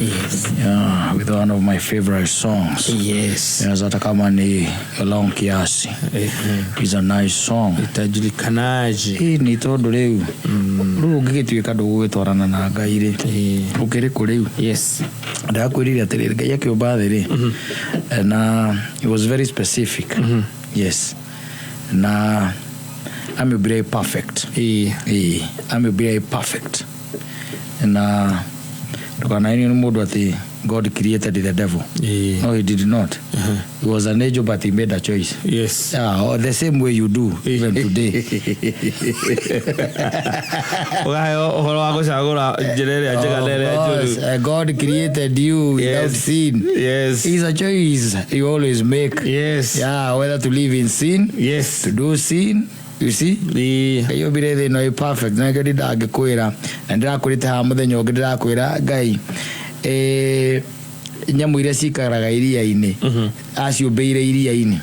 Yes. Yeah, with one of my favorite songs. Yes. Yes, hata kama ni long kiasi. It's a nice song. Itajulikanaje? Ĩ nĩ tondũ rĩu rĩu ũngĩgĩtuĩka ndũgũgĩtwarana na Ngai rĩ, ũkĩrĩ kũ rĩu? Yes. Ndakwĩrire atĩrĩrĩ, Ngai akĩũmba thĩ rĩ, na it was very specific. Yes, na amĩũmbire ĩ perfect. Ĩĩ, amĩũmbire ĩ perfect, na ndũkanainio nĩ mũndũ atĩ God created the devil. No, he did not. He was an angel, but he made a choice. Yeah, or the same way you do even today. Ũkaheo ũhoro wa gũcagũra njĩra ĩrĩa njega na ĩrĩa Of njũru. course, God created you without sin. It's a choice you always make. Yeah, whether to live in sin, to do sin, you see? Ngai ombire thĩ ĩno ĩ perfect, na nĩkĩo ndingĩkwĩra na ndĩrakwĩrĩte haha mũthenya ũngĩ, ndĩrakwĩra Ngai nyamũ iria cikaraga iria-inĩ aciũmbĩire iria-inĩ.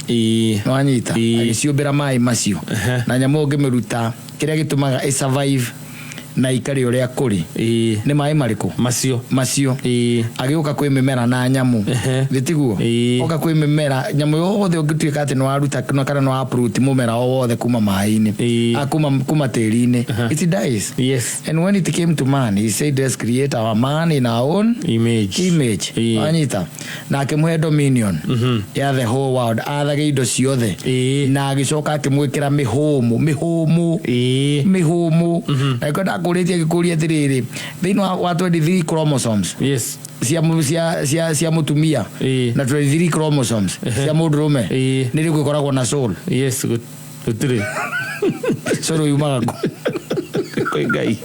Nĩwanyita? Agĩciũmbĩra maĩ macio, na nyamũ ũngĩmĩruta kĩrĩa gĩtũmaga ĩ survive na ikare ũrĩa kũrĩ nĩ maĩ marĩkũ? Macio. Macio. Agĩũka kwĩ mĩmera na nyamũ. Gĩtiguo? Oka kwĩ mĩmera, nyamũ yothe ũngĩtuĩka atĩ nĩwaruta kana nĩ uproot mũmera o wothe kuma maĩ-inĩ, kuma tĩri-inĩ, it dies. And when it came to man, he said, "Let's create our man in our own image." Image. Wanyita? Na akĩmũhe dominion ya the whole world, athage indo ciothe. Na agĩcoka akĩmwĩkĩra mĩhũmũ, mĩhũmũ, mĩhũmũ. Na nĩkĩo ndakũrĩtie ngĩkũria atĩrĩrĩ, thĩinĩ wa 23 chromosomes cia mũtumia na 23 chromosomes cia mũndũrũme, nĩ rĩkũ ĩkoragwo na soul? Yes, gũtirĩ. Soul yumaga kũ? Kwĩ Ngai.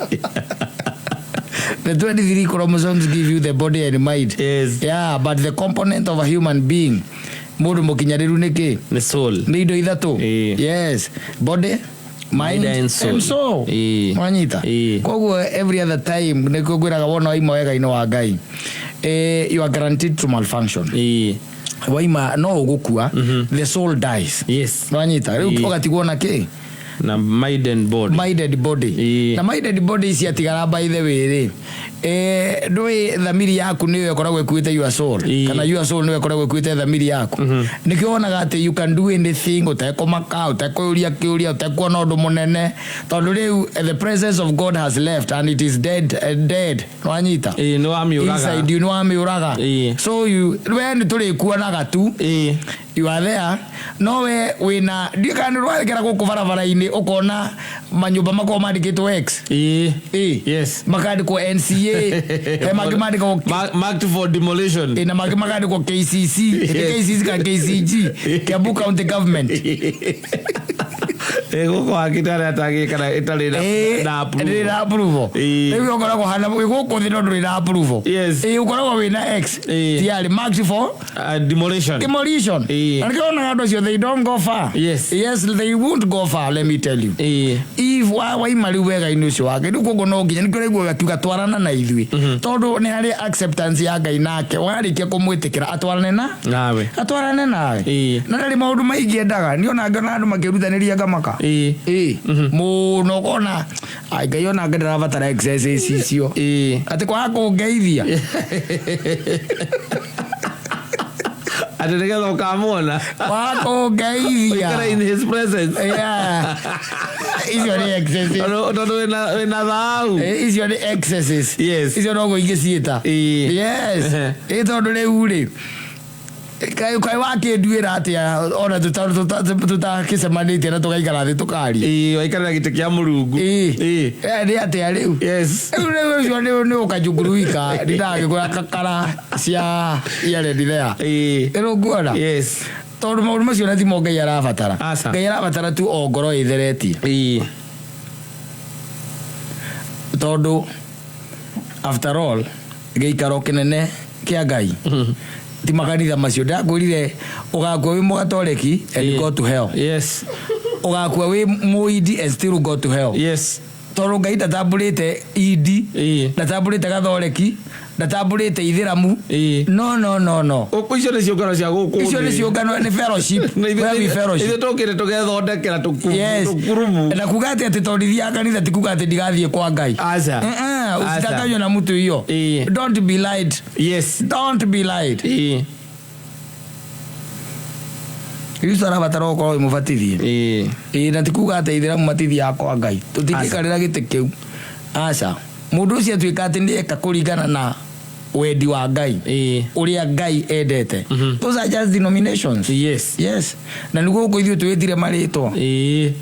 The 23 chromosomes give you the body and mind. Yeah, but the component of a human being, mũndũ mũkinyanĩru, nĩ kĩ? Nĩ soul. Nĩ indo ithatũ. Yes, body, mind, mind and soul. And soul. Wanyita? Koguo every other time nĩkuo ngwĩraga, wona waima wega-inĩ wa Ngai, you are guaranteed to malfunction. Waima no ũgũkua, the soul dies. Wanyita? Rĩu ũgatigwo na kĩ? Na mind and body. Mind and body. Na mind and body ciatigara, by the way rĩ, ndũĩ thamiri yaku nĩyo ĩkoragwo ĩkuĩte your soul, kana your soul nĩyo ĩkoragwo ĩkuĩte thamiri yaku. Nĩkĩo wonaga atĩ you can do anything ũtekũmaka, ũtekũyũria kĩũria, ũtekuona ũndũ mũnene, tondũ rĩu the presence of God has left and it is dead, dead. Nwanyita? Nĩ wamiũraga. Inside you, nĩwamĩũraga. So you, we nĩ tũrĩkuonaga tu, you are there, no we wĩna ndiũ kana nĩ rwarekera gũkũ barabara-inĩ, ũkona manyũmba makoragwo mandĩkĩtwo X. Makandĩkwo NCA, he mangĩ mandĩkagwo Marked for demolition. Na mangĩ makandĩkwo KCC. Nĩ KCC kana KCG, Kiambu County Government. Gũkũ hakĩte harĩa atagĩ kana ĩtarĩ na approval. Ndĩrĩ na approval. Rĩu ũkoragwo hana wĩ gũkũ thĩ no ndũrĩ na approval. Ũkoragwo wĩna X tiarĩ marked for Demolition. Demolition. Na nĩkĩo wonaga andũ acio, they don't go far. Yes, they won't go far, let me tell you. If waima rĩu wega-inĩ ũcio wake rĩu, koguo no nginya nĩkĩo raigua akiuga twarana na ithuĩ, tondũ nĩ harĩ acceptance ya Ngai, nake warĩkia kũmwĩtĩkĩra atwarane na Nawe. Atwarane nawe. Na ndarĩ maũndũ maingĩ endaga. Niĩ ona ngĩona andũ makĩrutanĩria ngamaka mũno, ũkona ai Ngai ona ndĩrabatara exercise icio, atĩ kwaga kũngeithia. Atĩ nĩgetha ũkamwona. Kwaga kũngeithia. Ũikare in his presence. Yeah. Icio nĩ excesses. Tondũ wĩna thau. Icio nĩ excesses. Icio noguo ingĩciĩta. Yes. Ĩ tondũ rĩu rĩ, kaĩ wakĩnduĩra atĩa ona tũtakĩcemanĩtie na tũgaikara thĩ tũkaria? Waikarĩra gĩtĩ kĩa Mũrungu. Nĩ atĩa rĩu? Rĩu ũcio nĩ ũkajunguruika ndindagĩkũra kakara cia earend there. Rĩu nguona tondũ maũndũ macio na timo Ngai arabatara. Aca. Ngai arabatara tu o ngoro ĩtheretie, tondũ after all gĩikaro kĩnene kĩa Ngai ti makanitha macio. Ndakwĩrire ũgakua wĩ mũgatoreki and go to hell. Ũgakua wĩ mũindi and still go to hell, tondũ Ngai ndatambũrĩte indi, ndatambũrĩte gathoreki, ndatambũrĩte ithĩramu. No, no, no, no. Icio nĩ ciũngano cia gũkũ Icio nĩ thĩ. ciũngano, nĩ fellowship. Na Where we fellowship. ithuĩ tũkĩte tũgethondekera Yes. tũkurubu. Na kuga atĩ tondũ ndithiaga kanitha ti kuga atĩ ndigathiĩ kwa Ngai. Aca. Hapana, usidanganywe na mtu hiyo. Don't be lied. Don't be lied. Kristo arabatara gũkorwo wĩ mũbatithie. Ĩĩ, na ti kuga atĩ ithĩramu matithiaga kwa Ngai, tũtingĩikarĩra gĩtĩ kĩu, aca. Mũndũ ũcio atuĩka atĩ nĩ eka kũringana na wendi wa Ngai, ũrĩa Ngai endete. Those are just denominations. Yes, na nĩguo gũkũ ithuĩ twĩtire marĩtwa. Ĩĩ.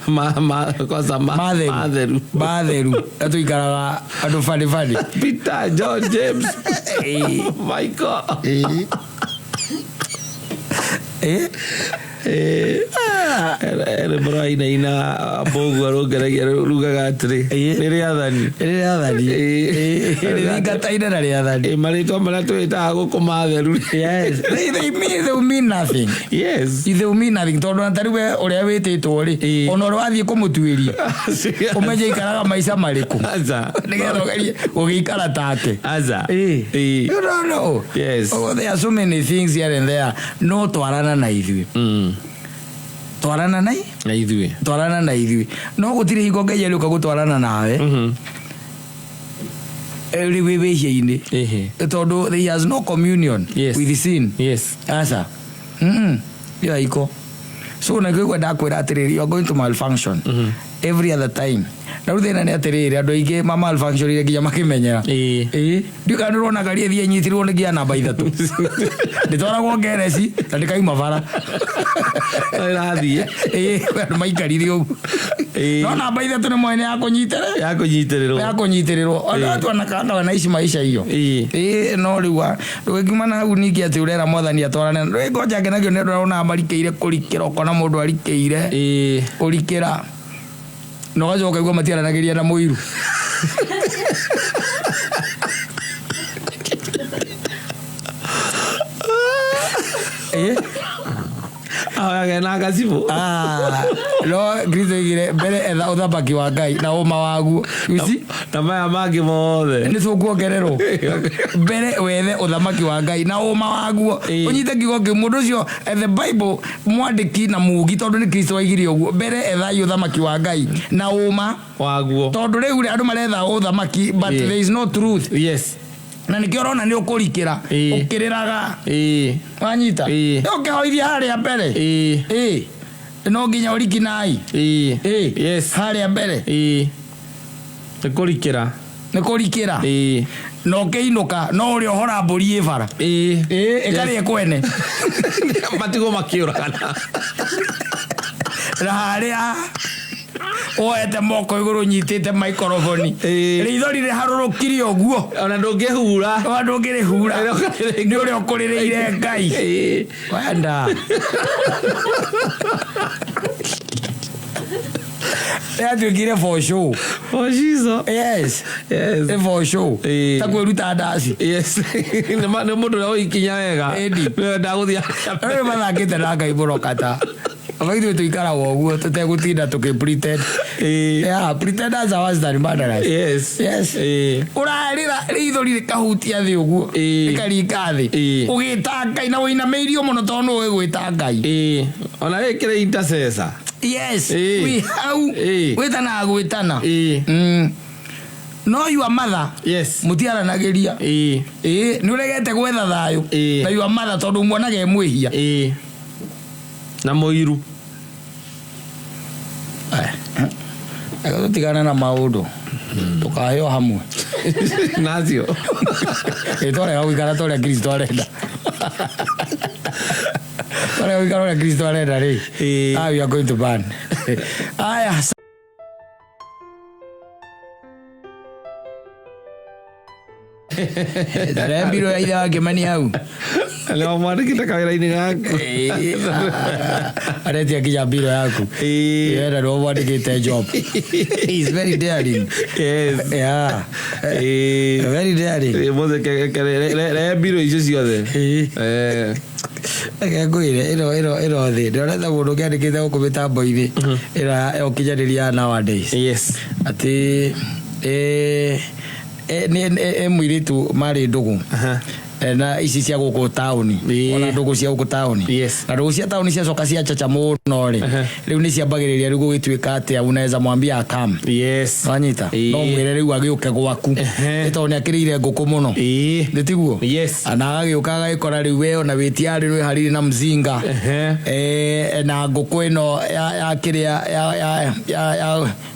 Ma ma kwanza ma Matheru. Matheru. Matheru, na tũikaraga andũ bani bani. Peter, John, James, Michael. Rwĩmbo rwa inaina mbũguo rũngeregia rugaga atĩrĩ, nĩ rĩathani. Rĩathani. Rĩthingataine na rĩathani. Marĩtwa marĩa twĩtaga gũkũ matheru. Yes, they will mean nothing. They will mean nothing, tondũ na tarĩu we ũrĩa wĩtĩtwo rĩ, ona ũrĩa wathiĩ kũmũtuĩria ũmenye ikaraga maica marĩkũ, Aca. nĩgetha ũgerie gũgĩikara take. Aca. You don't know. Oh, there are so many things here and there. No twarana na ithuĩ. Twarana na Na ithuĩ. Twarana na ithuĩ, no gũtirĩ hingo Ngai arĩũka gũtwarana nawe rĩ wĩ wĩhia-inĩ, tondũ he has no communion with sin. Aca. Ĩyo iko so na kĩu kwenda kwĩra atĩrĩrĩ, you are going to malfunction every other time. Na rĩu thĩna nĩ atĩrĩrĩ, andũ aingĩ ma malfunctionire nginya makĩmenyera. Ĩĩ, ndiũ kana nĩũrona ngari ĩthiĩ ĩnyitirwo nĩ ngia namba 3, ndĩtwaragwo ngereci na ndĩkauma bara. Ĩrathiĩ. Ĩĩ, andũ maikarire ũguo. No namba 3 nĩ mwene ya kũnyitĩrĩra. Ya kũnyitĩrĩrwo. Ya kũnyitĩrĩrwo. Andũ atu kana wanaishi maisha hiyo. Ĩĩ, no rĩu ndũgĩkiuma na hau ningĩ atĩ ũrera mwathani atwarane ndũgĩkonja ngenagio nĩ andũ arĩa ũronaga marikĩire kũrikĩra, ũkona mũndũ arikĩire kũrikĩra na ũgacoka ũkaigua matiaranagĩria na mũiru. Ĩĩ. Ahoyage na gacibũ. Ah, no Kristo oigire mbere etha ũthamaki wa Ngai na ũma waguo, you see? Na maya mangĩ mothe nĩ tũkuongererwo. Mbere wethe ũthamaki wa Ngai na ũma waguo. Ũnyite kiugo kĩu, mũndũ ũcio, the Bible mwandĩki na mugi, tondũ nĩ Kristo oigire ũguo, mbere ethai ũthamaki wa Ngai na ũma waguo. Tondũ rĩu rĩ, andũ maretha ũthamaki, but there is no truth. Na nĩkĩo ũrona nĩ ũkũrikĩra ũkĩrĩraga. Wanyita? Ũkĩhoithia harĩa mbere. Ĩĩ, no nginya ũrikinai. Ĩĩ. Harĩa mbere. Ĩĩ, nĩ kũrikĩra. Nĩ kũrikĩra. Na ũkĩinũka no ũrĩa ũhora mbũri ĩ bara. Ĩĩ, ĩkarĩa kwene. Matigwo makĩũragana. Na harĩa woete moko igũrũ nyitĩte maikoroboni, rĩithori rĩharũrũkire ũguo. Ona ndũngĩhura. Ona ndũngĩrĩhura nĩ ũrĩa ũkũrĩrĩire Ngai. Wenda yatuĩkire for show. Oh, Jesus. Yes. Nĩ for show. Ta kwĩruta ndaci. Yes, nĩ mũndũ ũrĩa ũikinya wega. Ĩni. Nĩwe ndagũthiĩ. Rĩu mathakĩte na Ngai mũno kata aba ithuĩ tũikaraga ũguo tũtegũtinda tũkĩ pretend. Yeah, pretenders are worse than murderers. Yes. Ũrarĩra rĩithori rĩkahutia thĩ ũguo, rĩkaringa thĩ, ũgĩta Ngai na ũinamĩirio mũno tondũ nĩũĩ gwĩta Ngai. Ĩĩ. Ona rĩkĩrĩ intercessor. Yes. Wĩ hau wĩtanaga gwĩtana. No your mother mũtiaranagĩria. Ĩĩ, nĩ ũregete gwetha thayũ na your mother tondũ muonaga e mwĩhia. Ĩĩ. Na mũiru. Reke tũtigane na maũndũ tũkaheo hamwe. Nacio. Ĩ, twarega gũikara ta ũrĩa Kristo arenda, twarega gũikara ũrĩa Kristo arenda rĩ, ah, we are going to burn. Aya. Tarembirwo ya ithe wa Kĩmani hau. Nĩ mwandĩkĩte kawĩra-inĩ gaku. Aretia nginya mbiro yaku. Yenda nĩwe mwandĩkĩte job. He is very daring. Yeah. Very daring. Mothe rehe mbiro icio ciothe. Reke ngwĩre, ĩno thĩ ndĩronete mũndũ ũngĩandĩkĩte gũkũ mĩtambo-inĩ ĩno ya ũkinyanĩria ya nowadays, atĩ nĩ mũirĩtu marĩ ndũgũ. Na ici cia gũkũ taũni. Ĩĩ. Ona ndũgũ cia gũkũ taũni. Na ndũgũ cia taũni ciacoka ciacaca mũno rĩ, rĩu nĩ ciambagĩrĩria rĩu gũgĩtuĩka atĩa, unaweza mwambia akam. Wanyita? Ĩĩ. No mwĩre rĩu agĩũke gwaku. Nĩ tondũ nĩ akĩrĩire ngũkũ mũno. Nĩ tiguo? Yes. Na agagĩũka agagĩkora rĩu we ona wĩ tiarĩ wĩharĩirie na mzinga. Na ngũkũ ĩno ya kĩrĩa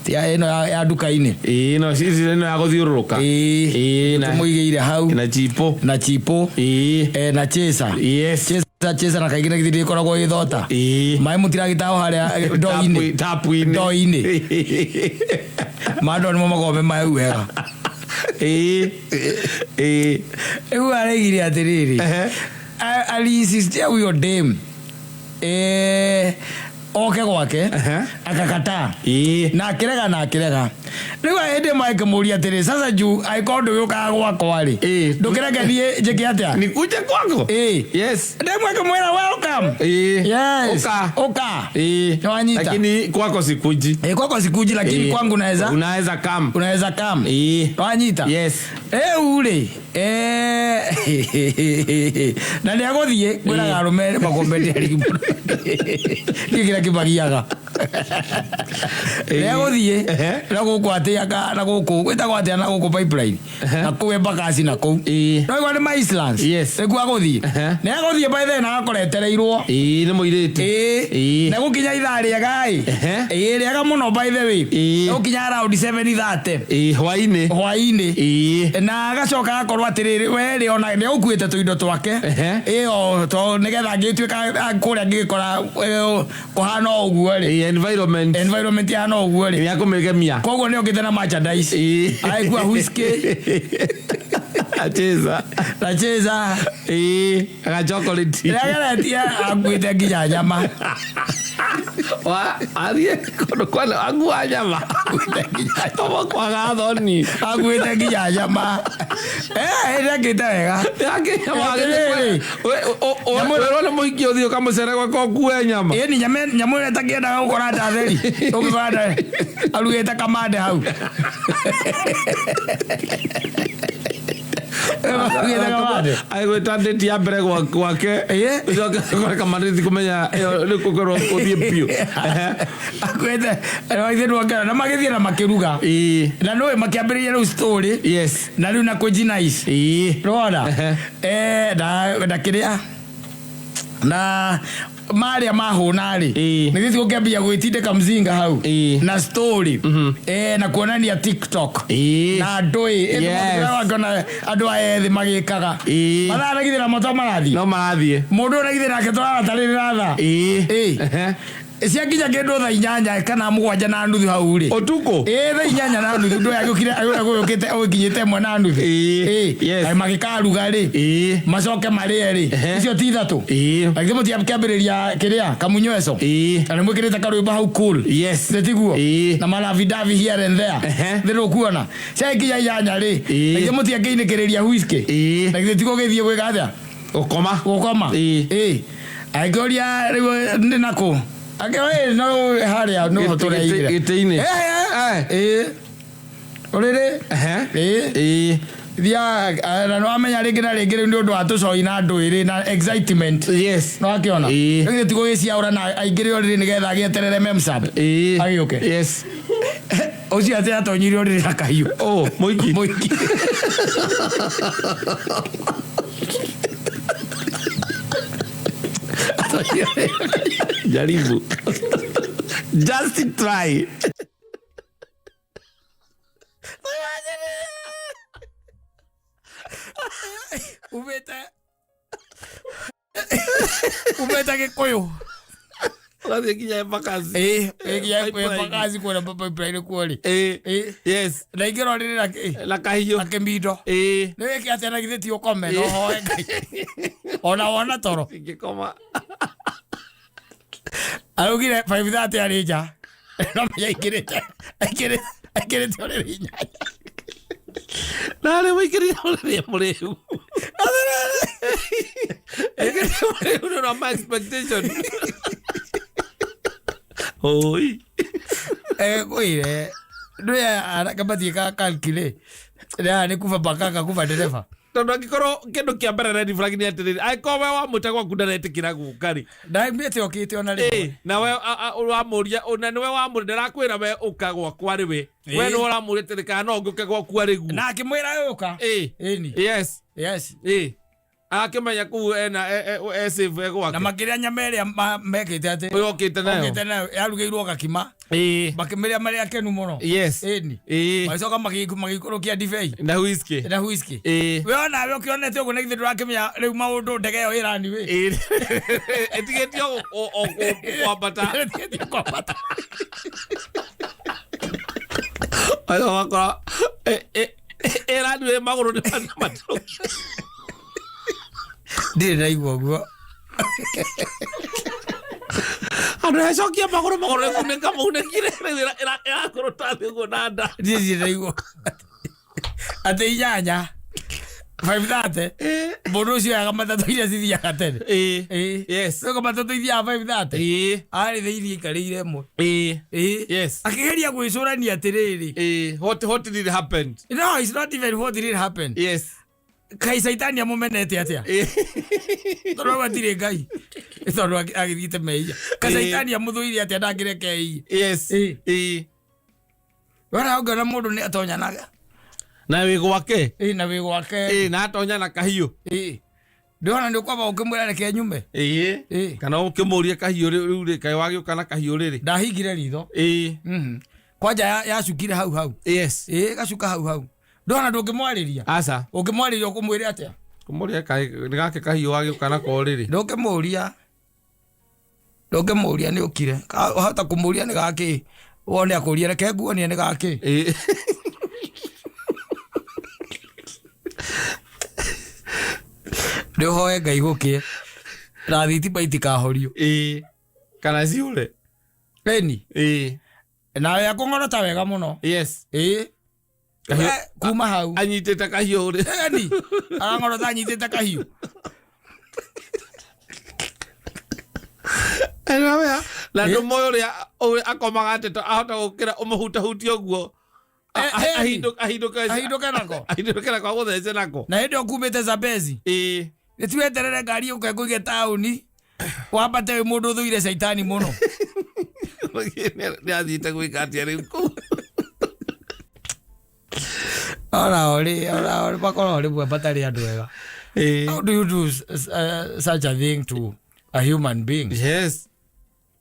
ya ĩno ya nduka-inĩ. Ĩĩ, no ici ĩno ya gũthiũrũrũka. Ĩĩ. Ĩĩ, na Tũmũigĩire hau. Na chipo. Na chipo. Na chesa. Chesa, chesa, na kaingĩ na githĩ ndĩkoragwo ĩ thota. Maĩ mũtiragĩtaho harĩa ndoo-inĩ. Tapu-inĩ. Ndoo-inĩ. Mandoo nĩmo makoragwo me maĩ wega. Ĩĩ. Ĩĩ. Rĩu araigire atĩrĩrĩ, aliinsistia huyo dem oke gwake. Akakataa. Na akĩrega, na akĩrega. Rĩu hĩndĩ ĩmwe akĩmũria atĩrĩ, sasa juu angĩkorwo ndũgĩũkaga gwakwa rĩ, ndũkĩreke niĩ njĩke atĩa? Nikuje kwako? Ĩĩ. Yes. Demu akĩmwĩra, "Welcome." Ĩĩ. Yes. Uka. Uka. Ĩĩ. Nĩwanyita? Lakini kwako sikuji. Kwako sikuji, lakini kwangu naweza. Unaweza come. Unaweza come. Wanyita? Yes. Rĩu rĩ, na nĩ agũthiĩ kwĩraga arũme makombe mũno nĩ kĩrĩa kĩmagiaga. Nĩ agũthiĩ na gũkũ atĩa na gũkũ gwĩtagwo atĩa, na gũkũ Pipeline, na kũu Embakasi, na kũu. No igua nĩ ma Eastlands. Nĩkuo agũthiĩ. Nĩ agũthiĩ by then agakorwo etereirwo. Ĩĩ, nĩ mũirĩtu. Ĩĩ. Na gũkinya ithaa rĩega ĩ. Ĩĩ, rĩega mũno by the way. Gũkinya around 7:30. Ĩĩ, hwainĩ. Hwainĩ. Na agacoka agakorwo atĩrĩrĩ, we rĩ, ona nĩ ũkuĩte tũindo twake. Ĩyo to nĩgetha angĩtuĩka kũrĩa angĩgĩkora kũhana o ũguo rĩ. Ĩĩ, environment. Environment ihana o ũguo rĩ. Nĩ akũmĩgemia. Koguo nĩ okĩte na merchandise. Agĩkua whisky. Acheza. Na cheza. Ĩĩ, aga chocolate. Nĩageretie akuĩte nginya nyama. Wa athiĩ kũndũ kwana akua nyama. Akuĩte nginya Tomo kwaga thoni. Akuĩte nginya nyama. Nĩakĩte wega. Atĩrĩrĩ. Werwo nĩ mũhiki ũthiĩ ũkamũcere gwaka ũkue nyama. Ĩni nyamũ ĩrĩa ĩtakĩendaga gũkora ndatheri ũngĩkora arugĩte kamande hau. Arugĩte kamande. Agwĩta ndĩti ya mbere gwake. Ũcoke ũkore kamande kũmenya ĩyo nĩ gũkorwo ũthiĩ biũ. Akuĩte ithe ndwakera na magĩthiĩ na makĩruga. Na nĩũĩ makĩambĩrĩria rĩu story. Na rĩu na kũnjinaici. Rora. Na kĩrĩa na marĩa mahũna rĩ, nĩ gĩthiĩ gũkĩambia gwĩtindĩka mzinga hau. Na story na kuonania TikTok na ndũĩ. Wakĩona andũ aya ethĩ magĩkaga mathaa na githĩ namo to marathiĩ. No marathiĩ. Mũndũ ũyũ na githĩ nake tũrara tarĩrĩ thaa. Ĩĩ. Ciakinya kĩndũ thaa 8 kana 7:30 hau rĩ. Ũtukũ. Ĩĩ, thaa 8:30 ndũ agĩũkire agũkĩte ũgĩkinyĩte 1:30. Ĩĩ. Kaĩ magĩkaruga rĩ, macoke marĩe rĩ, icio ti 3. Na githĩ mũtiakĩambĩrĩria kĩrĩa kamunyweco? Na nĩ mwĩkĩrĩte karwĩmbo hau cool. Nĩ tiguo? Ĩĩ. Na marabidabi here and there. Nĩ ndũkuona ciakinya 8 rĩ, na githĩ mũtiakĩinĩkĩrĩria whisky? Na githĩ tiguo gĩthiĩ gwĩka atĩa? Gũkoma. Gũkoma. Ĩĩ. Ĩĩ, angĩũria rĩu nĩ nakũ, akĩoĩ no harĩa no tũreigĩra. Gĩtĩ-inĩ. Ĩĩ, ũrĩrĩ. Ĩĩ. Thia na nĩwamenya rĩngĩ na rĩngĩ rĩu nĩ ũndũ wa tũcoi na ndwĩrĩ na excitement. No akĩona. Rĩu githĩ ti gũgĩciaũra na aingĩre ũrĩrĩ nĩgetha agĩeterere memsab agĩũke. Ũcio atĩ atonyire ũrĩrĩ na kahiũ. Oh, mũiki. Mũiki. Atonyire ũrĩrĩ na kahiũ. Jaribu. Just try. Umĩte Gĩkũyũ. Ũgathiĩ nginya Embakasi. Ĩĩ, nginya Embakasi kuona pipeline kuo rĩ. Ĩĩ. Na ingĩra ũrĩrĩ na kĩ? Na kahiũ. Na kĩmindo. Nĩ wĩke atĩa na githĩ ti ũkome na ũhoe Ngai. Ona wona toro. Ingĩkoma. Araugire 5:30 arĩ nja. No menya aingĩrĩte ũrĩrĩ 8. Na rĩ wĩikĩrire ũrĩrĩ mũrĩu. Aingĩrire mũrĩu nĩ ũndũ wa my expectation. Oi. Kwĩre ndũya anake matiĩkaga calculate. Nĩ kuba bakaka kuba ndereba. Tondũ angĩkorwo kĩndũ kĩa mbere red flag nĩ atĩrĩrĩ, angĩkorwo we wamwĩta gwaku ndaretĩkĩra gũka rĩ, Ndaimĩte okĩte ona rĩmwe. Na we wamũria, na nĩwe wamũria, ndarakwĩra we ũka gwakwa rĩ, we we nĩwe ũramũria atĩrĩ, kana no ngũke gwaku arĩ guo. Na akĩmwĩra ũka. Ĩni. Yes. Akĩmenya kũu ena e safe e Na gwake. Makĩrĩa nyama ĩrĩa mekĩte atĩ Ũyũ okĩte nayo. Okĩte nayo yarugĩirwo gakima. Makĩmĩrĩa marĩ akenu mũno. Ĩni. Magĩcoka magĩikũrũkia ndibei Na whisky. Na whisky. We onawe ũkĩonete ũguo na githĩ ndũrakĩmenya rĩu maũndũ ndege ĩyo ĩrani wĩ Ĩtigĩtio kwambata. Ĩtigĩtio kwambata. Ayo wakora ĩrani wĩ magũrũ nĩ matũrũki. Ndirĩ ndaigua ũguo. Andũ ecokia magũrũ, magũrũ nĩ kunĩka maunĩkire, rĩu ĩrakũrũta thĩ ũguo na nda. Ndirĩ ndaigua atĩ 8 5:30 mũndũ ũcio oyaga matatũ iria cithiaga tene. Rĩu matatũ ithiaga 5:30. Arĩ thĩinĩ aikarĩire ĩmwe. Akĩgeria gwĩcũrania atĩrĩrĩ, What did happen? No, it's not even what did happen. Kai caitani amũmenete atĩa? Tondũ hau hatirĩ Ngai, tondũ agĩthiĩte mehia ka. Caitani amũthũire atĩa ndangĩreke iye? Wona ũngĩona mũndũ nĩ atonyanaga Na wĩ gwake. Ĩ, na wĩ gwake. Na atonya na kahiũ. Ĩ, ndĩrona nĩ ũkwamba ũkĩmwĩra reke nyume. Kana ũkĩmũrie kahiũ rĩu rĩ, kaĩ wagĩũka na kahiũ rĩrĩ? Ndahingire ritho. Kwanja yacukire hau hau. Ĩ, gacuka hau hau, ndona ndũngĩmwarĩria. Aca. Ũngĩmwarĩria ũkũmwĩre atĩa? Kũmũria kaĩ nĩ gake kahiũ wagĩũka nako rĩrĩ? Ndũngĩmũria, ndũngĩmũria nĩ ũkire. Wahota kũmũria nĩ gakĩ, wone akũrie reke nguonie nĩ gakĩ. Nĩ ũhoe Ngai gũkĩe na thitima itikahorio. Kana ciũre. Ĩni. Nawe akũng'orota wega mũno. Ĩ. Kuma hau Anyitĩte kahiũ rĩ. Ĩni, arang'orota anyitĩte kahiũ. Na ndũmoĩ ũrĩa akomaga atĩ ahota gũkĩra ũmũhutahutie ũguo. Ahindũke. Ahindũke nako. Ahindũke nako agũthece nako. Na hĩndĩ ĩyo kumĩte Zambezi, nĩ tiweterere ngari yũke kũige taũni wambate wĩ mũndũ ũthũire caitani mũno. Nĩ athiĩte gwĩka atĩa rĩu kũu? Onao rĩ, onao rĩ makoragwo rĩmwe matarĩ andũ ega. How do you do such a thing to a human being? Yes,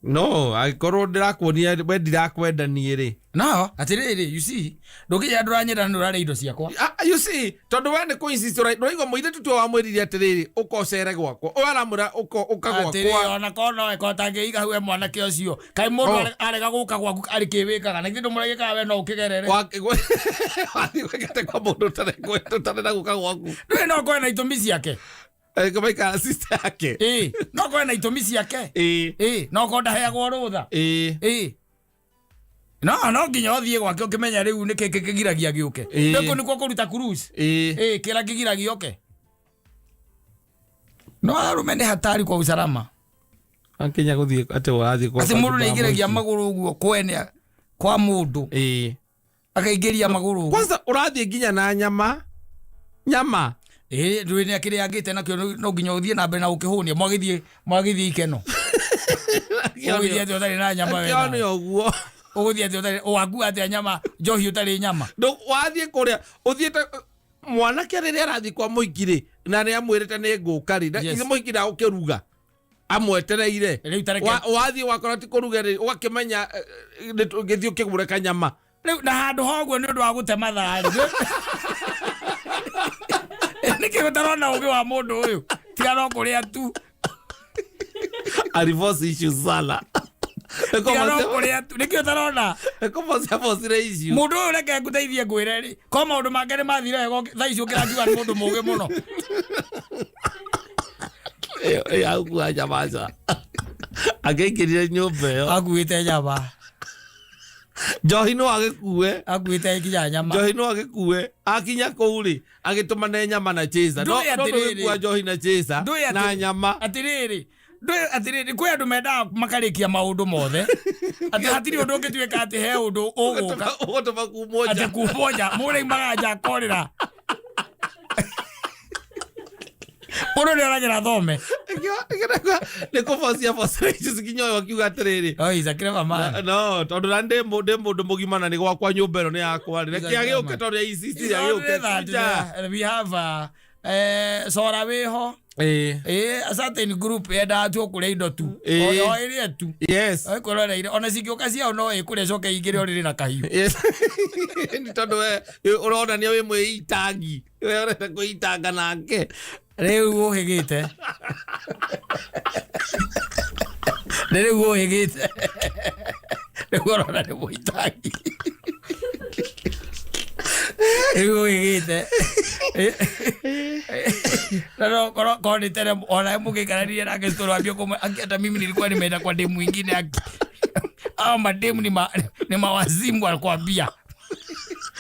no angĩkorwo ndĩrakuonia we ndirakwenda niĩ rĩ. No atĩrĩrĩ, you see, ndũngĩnjĩra ndũranyenda na ndũrarĩa indo ciakwa. Ah, you see, tondũ we nĩ kũ-insist ũraigua mũirĩtu tiwe wamwĩrire atĩrĩrĩ, ũka ũcere gwakwa, ũyũ aramwĩra ũka ũka Atĩrĩ, gwakwa. Ona korwo no eko tangĩiga hau e mwanake ũcio, kaĩ mũndũ Oh. arega gũka gwaku arĩ kĩwĩkaga na githĩ ndũmũregĩkaga we no ũkĩgerere? Wathiĩ gwĩkĩte kwa mũndũ ũtarenda gũka gwaku. Ndũĩ no korwe na itũmi ciake. Maikara sister yake. Ĩ, no korwe na itũmi ciake. Ĩ, no korwo ndaheagwo rũtha. Ĩ, no nginya ũthiĩ gwake ũkĩmenya rĩu nĩ kĩ kĩgiragia gĩũke. Nĩkũ nĩkuo kũruta cruise. Ĩ, kĩrĩa kĩgiragia oke no arũme nĩ hatari kwa usalama. Akinya gũthiĩ atĩ ũrathiĩ kwa Atĩ mũndũ nĩ aingĩragia magũrũ ũguo kwene kwa mũndũ, akaingĩria magũrũ ũguo. Kwanza ũrathiĩ nginya na nyama nyama. Ĩ, ndũĩ nĩ akĩrĩa angĩte nakĩo, no nginya ũthiĩ na mbere na ũkĩhũnia mwagĩthiĩ ikeno, ũgũthiĩ atĩ ũtarĩ na nyama we Kĩone nawe? ũguo. Ũgũthiĩ atĩ ũtarĩ wakua atĩa nyama njohi ũtarĩ nyama? Wathiĩ kũrĩa ũthiĩte mwanake rĩrĩa arathiĩ kwa mũhiki rĩ, na nĩ amwĩrĩte nĩ ngũka rĩ, na Yes. ithe mũhiki ndagũkĩruga amwetereire. Rĩu tareke Wathiĩ wakora ti kũruga rĩ, ũgakĩmenya gĩthiĩ ũkĩgũre kanyama. Rĩu na handũ ha ũguo nĩ ũndũ wa gũte mathaa rĩ, nĩkĩ ũtarona ũgĩ wa mũndũ ũyũ tiga no kũrĩa tu? Aliforce issue sana. Tiga no kũrĩa tu, nĩkĩ ũtarona? Nĩkũforce issue. Mũndũ ũyũ, reke ngũteithie ngwĩre rĩ, ko maũndũ make nĩ mathire wega thaa ici ũkĩrakiuga nĩ mũndũ mũgĩ mũno. Ĩyo agũkua nyama ca akĩingĩrire nyũmba ĩyo. Akuĩte nyama. Njohi no agĩkue. Akuĩte nginya nyama. Njohi no agĩkue, akinya kũu rĩ, agĩtũmane nyama na chaser, no Ndũĩ no atĩrĩrĩ. ndũgĩkua njohi na chaser Ndũĩ na nyama. Atĩrĩrĩ, ndũĩ atĩrĩrĩ, kwĩ andũ mendaga makarĩkia maũndũ mothe atĩ hatirĩ ũndũ ũngĩtuĩka atĩ he ũndũ ũgũka. Ũgũtũma kumwo Atĩ nja. Kumwo nja, mũndũ aimaga nja akorĩra. Mũndũ nĩ oragĩra thome. Nä kå bocia bocia kinya å yå akiuga atä rä rä Oh, he's a clever man. No tondå na ndä må ndå må gima na nä gwakwa nyå mba ä no nä yakwa rä He's a reke agä å clever ke tondå It's only that we have sora wĩho. A certain group yendaga tu kũrĩa indo tu. O ĩrĩe tu. Yes. Ĩkwĩroreire ona cingĩũka ciao no ĩkũrĩa coke ingĩre ũrĩrĩ na kahiũ. Yes. Nä tondå we å ronania wä mwä itangi we å renda kwä itanga nake. Rĩu ũhĩgĩte nĩ rĩu ũhĩgĩte rĩu ũrona nĩ mũitangi rĩu ũhĩgĩte na no korwo nĩ tene ona mũgĩikaranirie nake story wambie kũmwe aki hata mimi nilikuwa nimeenda kwa demu ingine aki hao mademu ni mawazimu alikwambia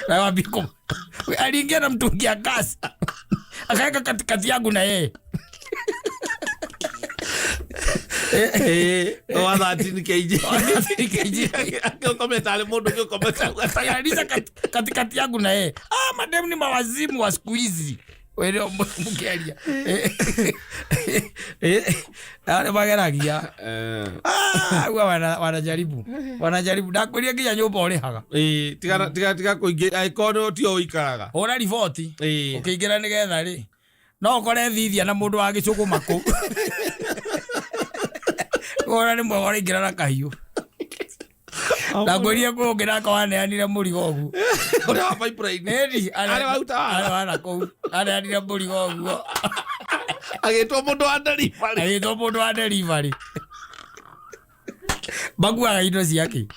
na wambie aliingia na mtungi ya gas akaweka katikati yangu na yeye. Wa 13 kg. KG. Akä å kometa arä må ndå å kometa. Akanisha katikati yangu na yeye. Ah, mademu ni mawazimu wa siku hizi. Wewe mkiaria. Nĩ mageragia. Ah, huwa wanajaribu. Wanajaribu. Ndakwĩria nginya nyũmba ũrĩhaga. Tiga kå ingä angä korwo tio å ikaraga. Hũra riboti. Ũkĩingĩra nĩgetha rĩ. No ũkore thithia na mũndũ wa gĩcũgũma kũu. Wona nĩ mwega ũraingĩra na kahiũ. Ndakwĩria kũu ũngĩ nake waneanire mũrigo ũguo. Å rä a wa pipeline. Ĩni, Arĩa waruta wara. arĩa wara kũu. Aneanire mũrigo ũguo. Agä two må ndå wa delivery. Agĩtwo mũndũ wa delivery. Makuaga indo ciake.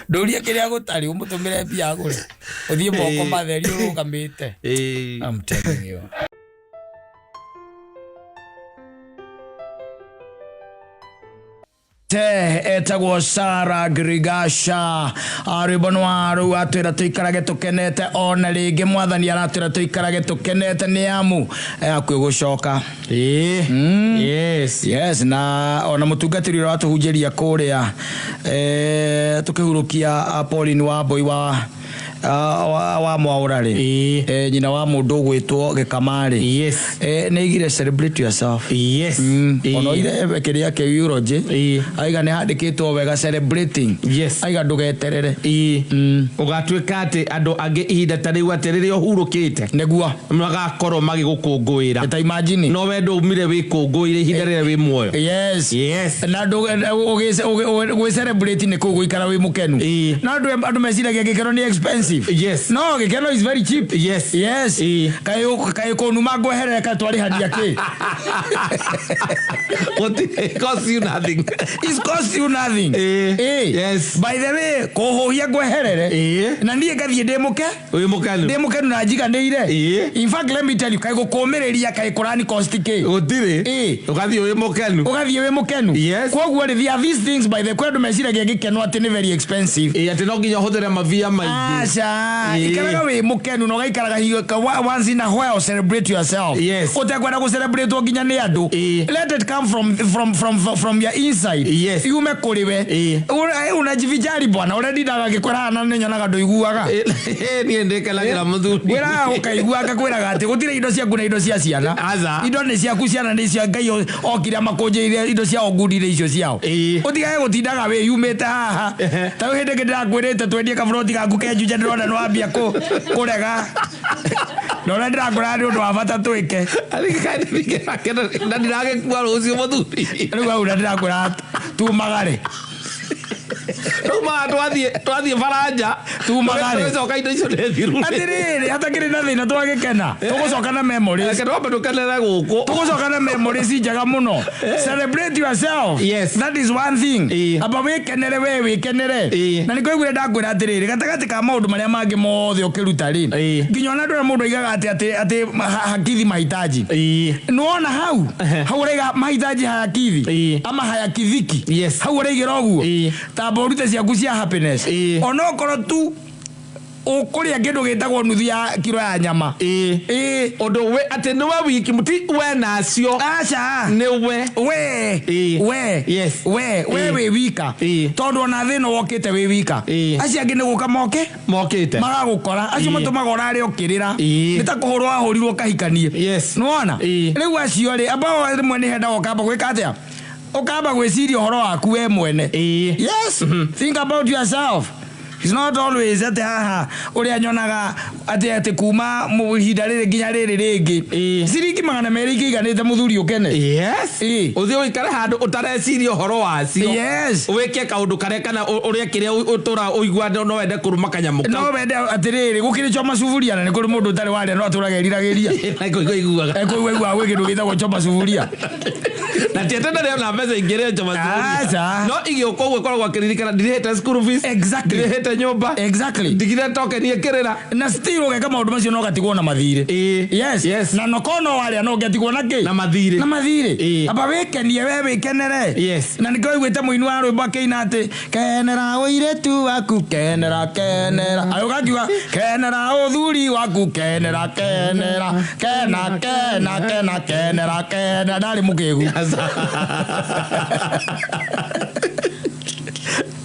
Ndũrie kĩrĩa gũtarĩ ũmũtũmĩre mbia agũre. Ũthiĩ moko matheri ũrũgamĩte. I'm telling you. Te etagwo Sara Grigasha rwĩmbo nĩ wa rũu atwĩra tũikarage tũkenete ona rĩngĩ mwathani aratwĩra tũikarage tũkenete nĩ amu hakuhĩ gũcoka. Yes. Yes, na ona mũtungatĩri ũrĩa watũhunjĩria kũrĩa tũkĩhurũkia Pauline Wambui wa Mwaũra rĩ, nyina wa mũndũ ũgwĩtwo Gĩkamarĩ. Yes. Nĩ aigire celebrate yourself. Yes. Ona oire kĩrĩa kĩu eulogy aiga nĩ handĩkĩtwo wega celebrating. Yes. Aiga ndũgeterere. Å gatuä ka atä andå angä ihinda ta rä u atä rä rä a å hurå kä te Nĩguo magakorwo magä gå kå ngå ä ra ta imagine. No we ndå umire wä kå ngå ä re ihinda rä rä a wä muoyo. Yes. Yes. Na gwĩ celebrate nĩ kũu gũikara wĩ mũkenu. Na andũ meciragia gĩkeno nĩ expensive. Yes. No gĩkeno is very cheap. Yes. Yes. Kaĩ kũnuma ngweherere kaĩ twarĩhania kĩ? Cost you nothing. It cost you nothing. Yes. By the way, kũhũhia ngweherere na niĩ ngathiĩ ndĩ mũke Wĩ mũkenu. ndĩ mũkenu na njiganĩire. Ĩĩ. In fact, let me tell you, kaĩ gũkũmĩrĩria kaĩ kũrani cost kĩ? Gũtirĩ. Ũgathiĩ wĩ mũkenu. Ũgathiĩ wĩ mũkenu. Yes. Koguo rĩ, there are these things by the kwĩ andũ meciragia gĩkeno atĩ nĩ very expensive. Atĩ no nginya ũhũthĩre mabia maingĩ. Aca, ikaraga wĩ mũkenu na ũgaikaraga once in a while celebrate yourself. Yes. Ũtekwenda gũcelebrate nginya nĩ andũ. Let it come from your inside. Yes. Yume kũrĩ we. Unajivijari bwana, ũrĩa ndindaga ngĩkwĩra na nĩ nyonaga ndũiguaga. Niĩ ndĩkenagĩra mũthuri. Ngwĩraga ũkaigua ngakwĩraga atĩ gũtirĩ indo ciaku na indo cia ciana. Aca. Indo nĩ ciaku, ciana nĩ cia Ngai okire amakũnjĩire indo ciao ngundire icio ciao. Ũtigage gũtindaga wĩyumĩte haha. Ta rĩu hĩndĩ ĩngĩ ndĩrakwĩrĩte twendie kaburoti gaku ke Juja ndĩrona nĩ wambia kũrega. Na ũrĩa ndĩrakwĩra nĩ ũndũ wa bata twĩke. Na ndiragĩkua rũciũ mũthuri. Rĩu hau na ndĩrakwĩra tumagare. Rĩu maa twathiĩ baranja Tumagare. Tũgĩcoka indo icio nĩ thiru. Atĩrĩrĩ, hatakĩrĩ na thĩna twagĩkena. Tũgũcoka na memories. Reke twambe tũkenere gũkũ. Tũgũcoka na memories njega mũno. Celebrate yourself. Yes. That is one thing. Amba wĩkenere we wĩkenere. Na nĩkũiguire ndakwĩra atĩrĩrĩ, gatagatĩ ka maũndũ marĩa mangĩ mothe ũkĩruta rĩ, nginya ona andũ arĩa mũndũ aigaga atĩ hakithi mahitaji. Nĩwona hau? Hau ũraiga mahitaji hayakithi. Ama hayakithiki. Yes. Hau ũraigĩra ũguo. Tamba ũrute ciaku cia happiness. Onokorwo tu Ũkũrĩa kĩndũ gĩtagwo nuthu ya kiro ya nyama. Ĩĩ. Ĩĩ. Ũndũ we atĩ nĩwe wiki ti we nacio. Aca. Nĩwe. We. Ĩĩ. We. Yes. We Ĩĩ. wĩ wika. Ĩĩ. Tondũ ona thĩ ĩno wokĩte wĩ wika. Ĩĩ. Acio angĩ nĩ gũka moke. Mokĩte. Magagũkora. Acio Ĩĩ. matũmaga ũrare ũkĩrĩra. Ĩĩ. Nĩ ta kũhũrwo wahũrirwo ũkahikanie. Yes. Nĩwona? Ĩĩ. Rĩu acio rĩ, ambao rĩmwe nĩ hendaga ũkamba gwĩka atĩa? Ũkamba gwĩciria ũhoro waku we mwene. Ĩĩ. Yes. Think about yourself. It's not always atĩ haha ũrĩa nyonaga atĩ kuma ihinda rĩrĩ nginya rĩrĩ rĩngĩ. Ĩĩ. Ciringi 200 ingĩiganĩte mũthuri ũkene. Yes. Ĩĩ. Ũthiĩ ũikare handũ ũtareciria ũhoro wacio. Yes. Wĩke kaũndũ karĩa kana ũrĩa kĩrĩa ũtũra ũigua no wende kũrũma kanyamũ kau. No wende atĩrĩrĩ, gũkĩrĩ choma suburia na nĩ kũrĩ mũndũ ũtarĩ warĩa no atũraga eriragĩria. Na kũigua iguaga. Ekũigua iguaga gwĩ kĩndũ gĩtagwo choma suburia. Na ti atĩ ndarĩ ona mbeca ingĩrĩa choma suburia. Aca. No igĩũka ũguo ĩkoragwo akĩririkana ndirĩhĩte school fees. Exactly. Ndirĩhĩte nyũmba. Exactly. Ndigire token ĩkĩrĩra. Na still ũgeka maũndũ macio no ũgatigwo na mathirĩ. Ĩĩ. Yes. Yes. Na noko no warĩa no ũngĩatigwo na kĩ? Na mathirĩ. Na mathirĩ. Ĩĩ. Amba wĩkenie we wĩkenere. Yes. Na nĩkĩo ũiguĩte mũini wa rwĩmbo akĩina atĩ kenera ũirĩtu waku kenera kenera. Agĩũka akiuga kenera ũthuri waku kenera kenera kena kena kena kenera kenera. Ndarĩ mũkĩgu.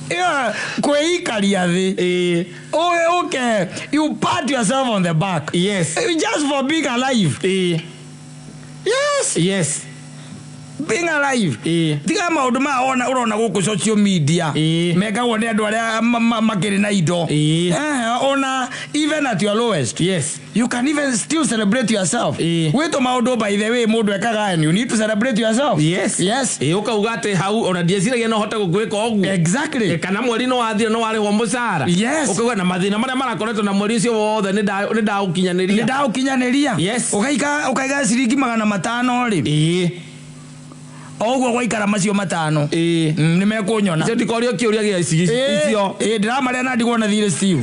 Ĩyo kwĩikaria thĩ. Ĩĩ. Okay, you pat yourself on the back. Yes. Just for being alive. Ĩĩ. Yes. Yes. Being alive. Ĩĩ. Tiga maũndũ maya wona ũrona gũkũ social media. Ĩĩ. Mekagwo nĩ andũ arĩa makĩrĩ na indo. Ĩĩ. Ona even at your lowest. Yes. You can even still celebrate yourself. Ĩĩ. Gwĩtwo maũndũ by the way mũndũ ekaga and you need to celebrate yourself. Yes. Yes. Ĩĩ ũkauga atĩ hau ona ndieciragia no hote gũgwĩka ũguo. Exactly. Kana mweri nĩ wathira nĩ warĩhwo mũcara. Yes. Ũkauga na mathĩna marĩa marakoretwo na mweri ũcio wothe nĩ ndaũkinyanĩria. Nĩ ndaũkinyanĩria. Yes. Ũgaika ũkaiga ciringi 500 rĩ. Ĩĩ. O ũguo gwaikara macio 5. Ĩĩ. Nĩ mekũnyona. Icio ndikorio kĩũria gĩa ici icio. Ĩĩ ndĩramarĩa na ndigwo na thirĩ Steve.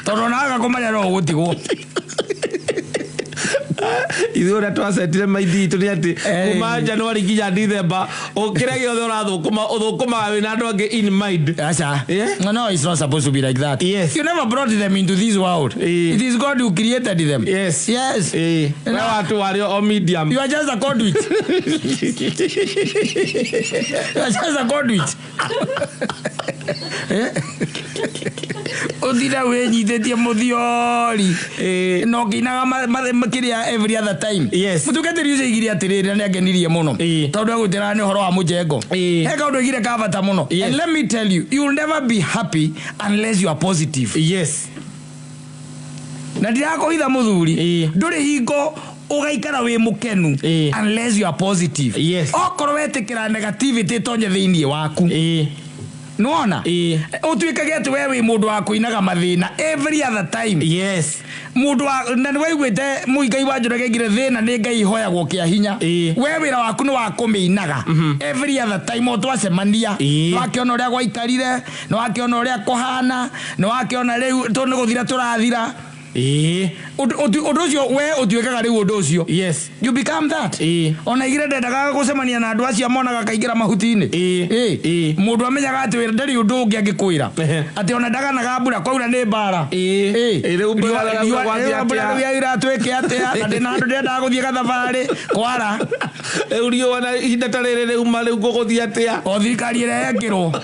Tondũ ona waga kũmarĩa no ũgũtigwo. Ithuĩ ũrĩa twacetire maindi itũ nĩ atĩ Eh. kuma January nginya December kĩrĩa gĩothe ũrathũkũma ũthũkũmaga wĩna andũ angĩ in mind. Acha. Yeah. No, no, it's not supposed to be like that. Yes. You never brought them into this world. Eh. It is God who created them. Yes. Yes. Ĩĩ. We No. watu warĩ o medium. You are just a conduit. You are just a conduit. Eh? Ũtinda wĩnyitĩtie mũthiori Ĩĩ. na ũkĩinaga kĩrĩa every other time. Yes. Mũtungatĩri ũcio aigire atĩrĩrĩ na nĩangenirie mũno Ĩĩ. tondũ egwĩtĩraga nĩ ũhoro wa mũjengo. Ĩĩ. He kaũndũ aigire ka bata mũno. Yes. And let me tell you, you will never be happy unless you are positive. Yes. Na ndirakũhitha mũthuri, Ĩĩ. ndũrĩ hingo ũgaikara wĩ mũkenu Ĩĩ. unless you are positive. Yes. Okorwo wetĩkĩra negativity ĩtonye thĩinĩ waku. Ĩĩ. Nĩwona? Ĩĩ. Ũtuĩkage atĩ we wĩ mũndũ wa kũinaga mathĩna every other time. Yes. Mũndũ wa na nĩwaiguĩte Mũigai wa Njoroge aigire thĩna nĩ Ngai ihoyagwo kĩa hinya. Ĩĩ. We wĩra waku nĩ wa kũmĩinaga every other time o twacemania. Ĩĩ. Nĩwakĩona ũrĩa gwaikarire, nĩwakĩona ũrĩa kũhana, nĩwakĩona rĩu nĩ gũthira tũrathira. Ĩĩ. Ũndũ ũcio we ũtuĩkaga rĩu ũndũ ũcio. Yes. You become that. Ĩĩ. Ona igire ndendaga gũcemania na andũ acio monaga kaingĩra mahuti-inĩ. Ĩĩ. Ĩĩ. Ĩĩ. Mũndũ amenyaga atĩ ndarĩ ũndũ ũngĩ angĩkwĩra. Ehe. Atĩ ona ndaganaga mbura kwaura nĩ mbara. Ĩĩ. Ĩĩ. Ĩĩ, rĩu mbura Riũa- rĩu gwathiĩ riũa mbura atĩa? rĩu yaura twĩke atĩa? Na ndĩna handũ ndĩrendaga gũthiĩ gathabarĩ kwara. Rĩu riũa na ihinda ta rĩrĩ rĩu ma rĩu gũgũthiĩ atĩa? O thirikari ĩrĩa yekĩrwo.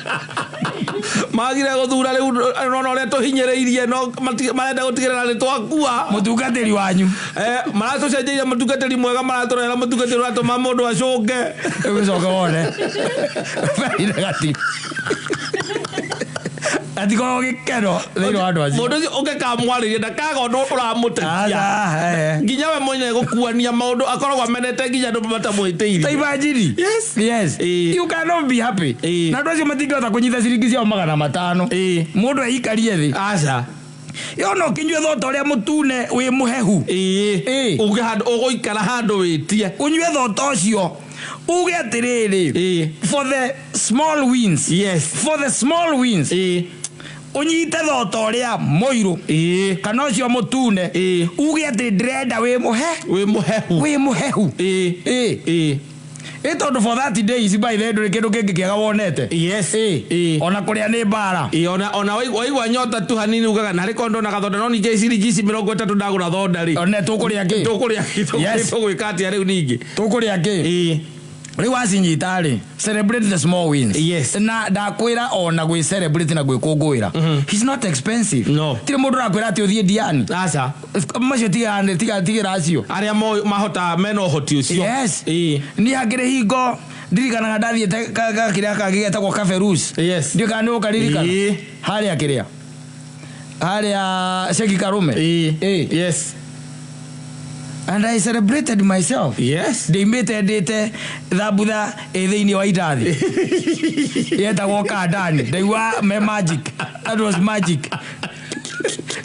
Magire gũthura rĩu nona ũrĩa tũhinyĩrĩirie no marenda gũtigĩrĩra nĩ twakua. Mũtungatĩri wanyu. Maratũcenjeirie mũtungatĩri mwega maratũrehera mũtungatĩri ũratũma mũndũ acũnge. Ũgĩcoka wone. Very negative. Atikorwo gĩkeno thĩinĩ wa andũ acio. Mũndũ ũcio ũngĩkamwarĩria ndakaga ũndũ ũramũtetia. Aca, eh. Nginya we mwenyewe gũkuania maũndũ akoragwo amenete nginya andũ matamwĩtĩirie. Ta imagine. Yes. Yes. Ĩĩ. You cannot be happy. Ĩĩ. Na andũ acio matingĩhota kũnyita ciringi ciao 500. Ĩĩ. Mũndũ eikarie thĩ. Aca. Yona ũkĩnyue thota ũrĩa mũtune wĩ mũhehu. Ĩĩ. Ĩĩ. Uge handũ ũgũikara handũ wĩtie. Ũnyue thota ũcio. Uge atĩrĩrĩ. Ĩĩ. For the small wins. Yes. For the small wins. Ĩĩ. Ũnyite thota ũrĩa mũirũ. Ĩĩ. Kana ũcio mũtune. Ĩĩ. Uge atĩ ndĩrenda wĩ mũhe. Wĩ mũhehu. Wĩ mũhehu. Ĩĩ. Ĩĩ. Ĩĩ. Ĩ tondũ for 30 days by the ndũrĩ kĩndũ kĩngĩ kĩega wonete. Yes. Ĩ Ĩ. ona kũrĩa nĩ mbara. Ĩ, ona waigua nyota tu hanini ugaga narĩ korwo ndona gathonda no ningĩ ciringi ici 30 ndagũra thonda rĩ, One tũkũrĩa kĩ? Tũkũrĩa? Yes. Tũgwĩka atĩa rĩu ningĩ? Tũkũrĩa kĩ? Rĩu wacinyita rĩ, celebrate the small wins. Na ndakwĩra ona gwĩ celebrate na gwĩkũngũĩra, it's not expensive. No. Tirĩ mũndũ ũrakwĩra atĩ ũthiĩ Diani. Aca. Macio tiga tigĩra acio. Arĩa mahota mena ũhoti ũcio. Yes. Niĩ hakĩrĩ hingo ndirikanaga ndathiĩte kĩrĩa kangĩ getagwo Cafe Rouge. Ndiũ kana nĩ ũkaririkana. Harĩa kĩrĩa harĩa Ceki Karume. Ĩ. And I celebrated myself. Ndĩimĩte ndĩte thambutha ĩ thĩinĩ wa indathi yetagwo kandani, ndaigua me magic. That was magic.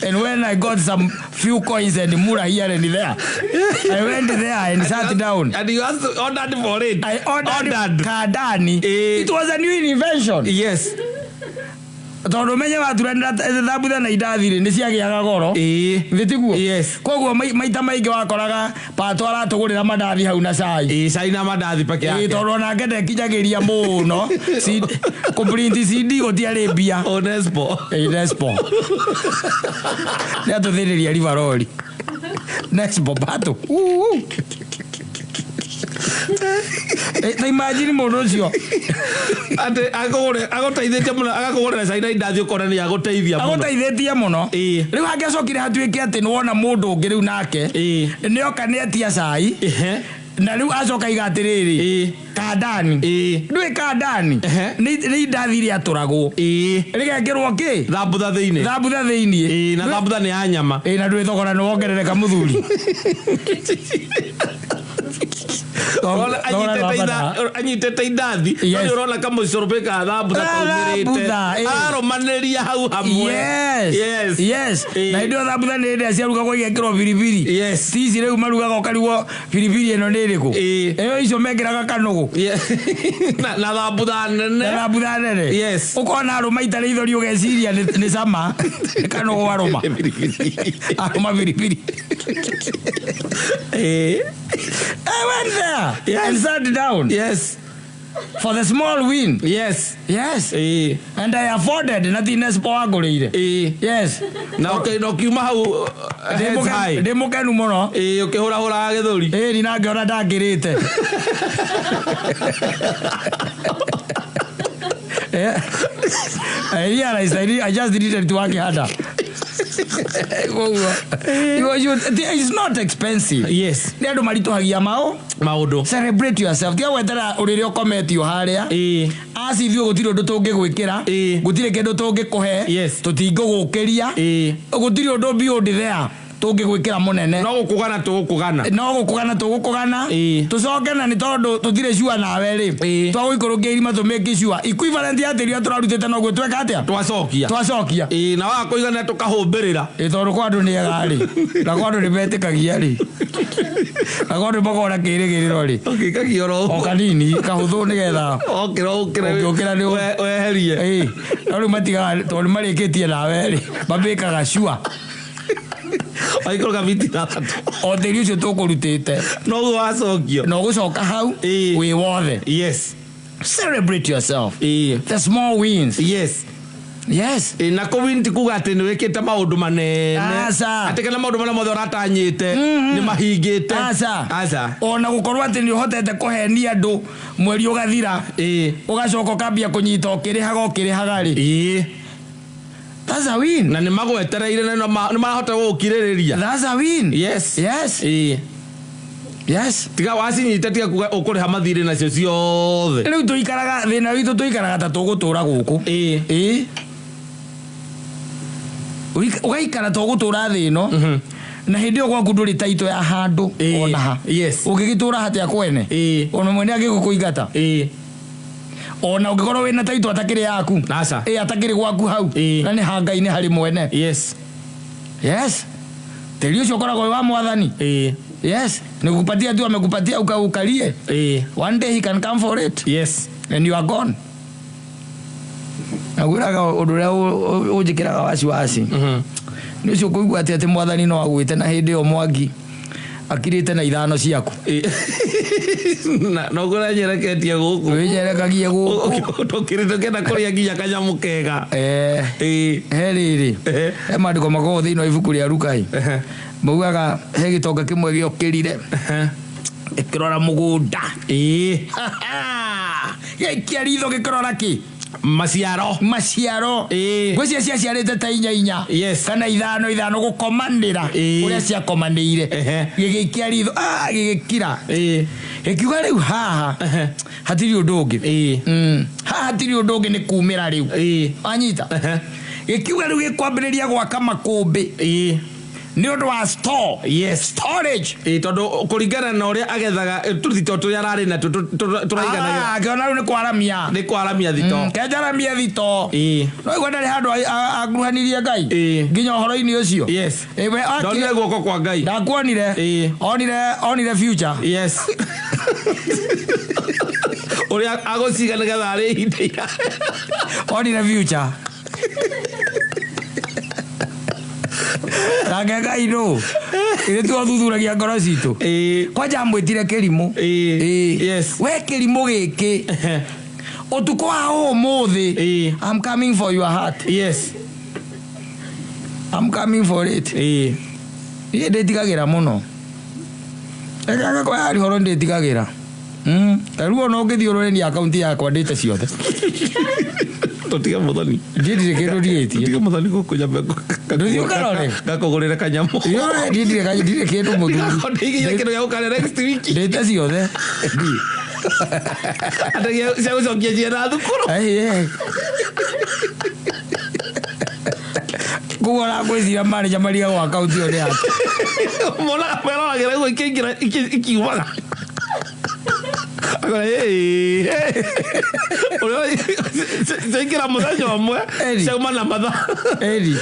And when I got some few coins and mura here and there, I went there and sat down. And you asked, ordered for it. I ordered, Ordered. kandani. It was a new invention. Tondũ menye waturanĩra thambutha na indathi rĩ, nĩ ciagĩaga goro. Thĩ tiguo? Yes. Koguo maita maingĩ wakoraga patũ aratũgũrĩra mandathi hau na cai. Ĩ, cai na mandathi peke Ĩ, yake. tondũ onake ndekinyagĩria mũno. Kũprint CD gũtiarĩ mbia. Onespo. Ĩ, Nespo nĩ atũthĩrĩria rivaroli Nespo batũ. Ta imagine mũndũ ũcio. Atĩ agũteithĩtie mũno, agakũgũrĩra cai na indathi, ũkona nĩ agũteithia mũno. Agũteithĩtie mũno. Rĩu hangĩacokire hatuĩke atĩ nĩ wona mũndũ ũngĩ rĩu nake nĩoka nĩetia cai na rĩu acoka iga atĩrĩrĩ, kandani. Ndũĩ kandani nĩ indathi rĩatũragwo rĩgekĩrwo kĩ? Thambutha thĩinĩ. Thambutha thĩiniĩ. Na thambutha nĩ ya nyama. Ĩ, na ndũĩ thogora nĩ wongerereka, mũthuri. Ũrona Thogora nĩ wambata. anyitĩte indathi, no nĩ ũrona kamũcũrũbĩ ka thambutha kaumĩrĩte. Thambutha, ĩ. Ararũmanĩria hau hamwe. Yes. Yes. Na hĩndĩ ĩyo thambutha nĩ hĩndĩ ĩrĩa ciarugagwo igekĩrwo biribiri. Ti ici rĩu marugaga ũkarigwo biribiri ĩno nĩ ĩrĩkũ. Ĩyo icio mekĩraga kanũgũ. Na thambutha nene. Na thambutha nene. Ũkona arũma itarĩ ithori, ũgeciria nĩ cama. Nĩ kanũgũ arũma. Arũma biribiri. I went there and sat down for the small win. Yes. And I afforded na ti Nespo wangũrĩire. Yes. Na ũkiuma hau heads high. Ndĩ mũkenu mũno. Ĩ, ũkĩhũrahũraga gĩthũri. Ĩni na ngĩona ndangĩrĩte. Yeah. I realized I just needed to work harder. Koguo, it's not expensive. Nĩ andũ maritũhagia mao. Maũndũ. Celebrate yourself. Tiga gwetera ũrĩrĩ ũkometio harĩa. Aci ithuĩ gũtirĩ ũndũ tũngĩgwĩkĩra. Gũtirĩ kĩndũ tũngĩkũhe. Tũtingĩgũkĩria. Gũtirĩ ũndũ beyond there tũngĩgwĩkĩra mũnene. No gũkũgana tũgũkũgana. No gũkũgana tũgũkũgana. Tũcoke na nĩ tondũ tũtirĩ sure nawe rĩ, twagũikũrũkia irima tũmake sure equivalent ya tĩri ũrĩa tũrarutĩte noguo tweka atĩa? Twacokia. Twacokia. Ĩ, na waga kũigana tũkahũmbĩrĩra. Ĩ, tondũ kwa andũ nĩ ega rĩ, na kwa andũ nĩ metĩkagia rĩ, na kwa andũ makoragwo na kĩrĩgĩrĩro rĩ. Ũkĩkagia oro O kanini kahũthũ nĩgetha Okĩra ũkĩre. Ũngĩũkĩra Weherie. Ĩ, no rĩu matigaga tondũ nĩ marĩkĩtie nawe rĩ, mamĩkaga sure. Waikũrũka miti 6. O tĩri ũcio tũkũrutĩte. Noguo wacokio. Na ũgũcoka hau wĩ wothe. Celebrate yourself. The small wins. Yes. Ĩ, na kũwin ti kuga atĩ nĩ wĩkĩte maũndũ manene. Aca. Atĩ kana maũndũ marĩa mothe ũratanyĩte nĩ mahingĩte. Aca. Aca. Ona gũkorwo atĩ nĩ ũhotete kũhenia andũ mweri ũgathira, ũgacoka ũkambia kũnyita ũkĩrĩhaga ũkĩrĩhaga rĩ, that's a win. Na nĩ magwetereire na nĩ marahota gũgũkirĩrĩria. That's a win. Yes. Yes. Tiga wacinyita, tiga kuga ũkũrĩha mathirĩ nacio ciothe. Rĩu tũikaraga thĩna witũ, tũikaraga ta tũgũtũra gũkũ. Ĩ, ũgaikara ta ũgũtũra thĩ ĩno, na hĩndĩ ĩyo gwaku ndũrĩ taito ya handũ ona ha. Ũngĩgĩtũra hatĩa kwene? Ona mwene angĩgũkũingata. Ona ũngĩkorwo wĩna taito atakĩrĩ yaku. Aca. Ĩ, atakĩrĩ gwaku hau. Na nĩ ha Ngai, nĩ harĩ mwene. Yes, tĩri ũcio ũkoragwo wĩ wa Mwathani. Yes, nikupatia tu amekupatia ukaukalie. One day he can come for it and you are gone. Nakwĩraga ũndũ ũrĩa ũnjĩkĩraga wasiwasi nĩ ũcio kũigua atĩ Mwathani no agwĩte na hĩndĩ ĩyo Mwangi Akirĩte na ithano ciaku. Na noguo ũranyereketie gũkũ. Wĩnyerekagie gũkũ. Tũkĩrĩ tũkĩenda kũrĩa nginya kanyamũ kega. Eh, he rĩrĩ, he maandĩko makoragwo thĩinĩ wa ibuku rĩa Luka ĩ, maugaga he gĩtonga kĩmwe gĩokĩrire gĩkĩrora mũgũnda. Gĩaikia ritho gĩkĩrora kĩ? Maciaro. Maciaro. Ngwĩciria ciaciarĩte ta inya inya. Yes. Kana ithano ithano gũkomanĩra. Ũrĩa ciakomanĩire. Gĩgĩikia ritho, ah, gĩgĩkira. Gĩkiuga rĩu haha hatirĩ ũndũ ũngĩ. Haha hatirĩ ũndũ ũngĩ nĩ kumĩra rĩu. Wanyita? Gĩkiuga rĩu gĩkwambĩrĩria gwaka makũmbĩ. Nĩ ũndũ wa store. Yes. Storage. Tondũ kũringana na ũrĩa agethaga, tũthito tũrĩa ararĩ natuo tũraiganagĩra. Ah, akĩona rĩu nĩ kwaramia. Nĩ kwaramia thito. Kenjaramia thito. No igua ndarĩ handũ akuruhanirie Ngai. Nginya ũhoro-inĩ ũcio. Yes. We akire- Ndonire guoko kwa Ngai. Ndakuonire. Onire future. Yes. Ũrĩa agũciga nĩgetha arĩe ihinda iraya. Onire future. Nake Ngai nũ? Ithuĩ twathuthuragia ngoro citũ. Kwanja amwĩtire kĩrimũ. Yes. We kĩrimũ gĩkĩ. Ũtukũ wa ũmũthĩ. I'm coming for your heart. Yes. I'm coming for it. Niĩ ndĩtigagĩra mũno. Reke kwa ũhoro ndĩtigagĩra. Ta rĩu ona ũngĩthiĩ ũrore ni akaunti yakwa ndĩte ciothe. Tũtige mũthoni. Niĩ ndirĩ kĩndũ ndigĩtie. Tũtige mũthoni gũkũ nyambe Ndũthiĩ ũkarore. ngakũgũrĩre kanyamũ. Niĩ ndirĩ kĩndũ mũthuri. Ndigakorwo ndigĩire kĩndũ gĩa gũkarĩa next week. Ndĩte ciothe. Atĩ cia gũcokia ciana thukuru. Koguo ũrakwĩciria manager marigagwo akaunti ĩyo nĩ yake. Monaga meroragĩra ũguo ikĩingĩra ikiumaga. Akora, "Ĩĩ, ĩĩ." Ũrĩa ciaingĩra mũthenya ũmwe, Eri. ciauma na mathaa. Eri.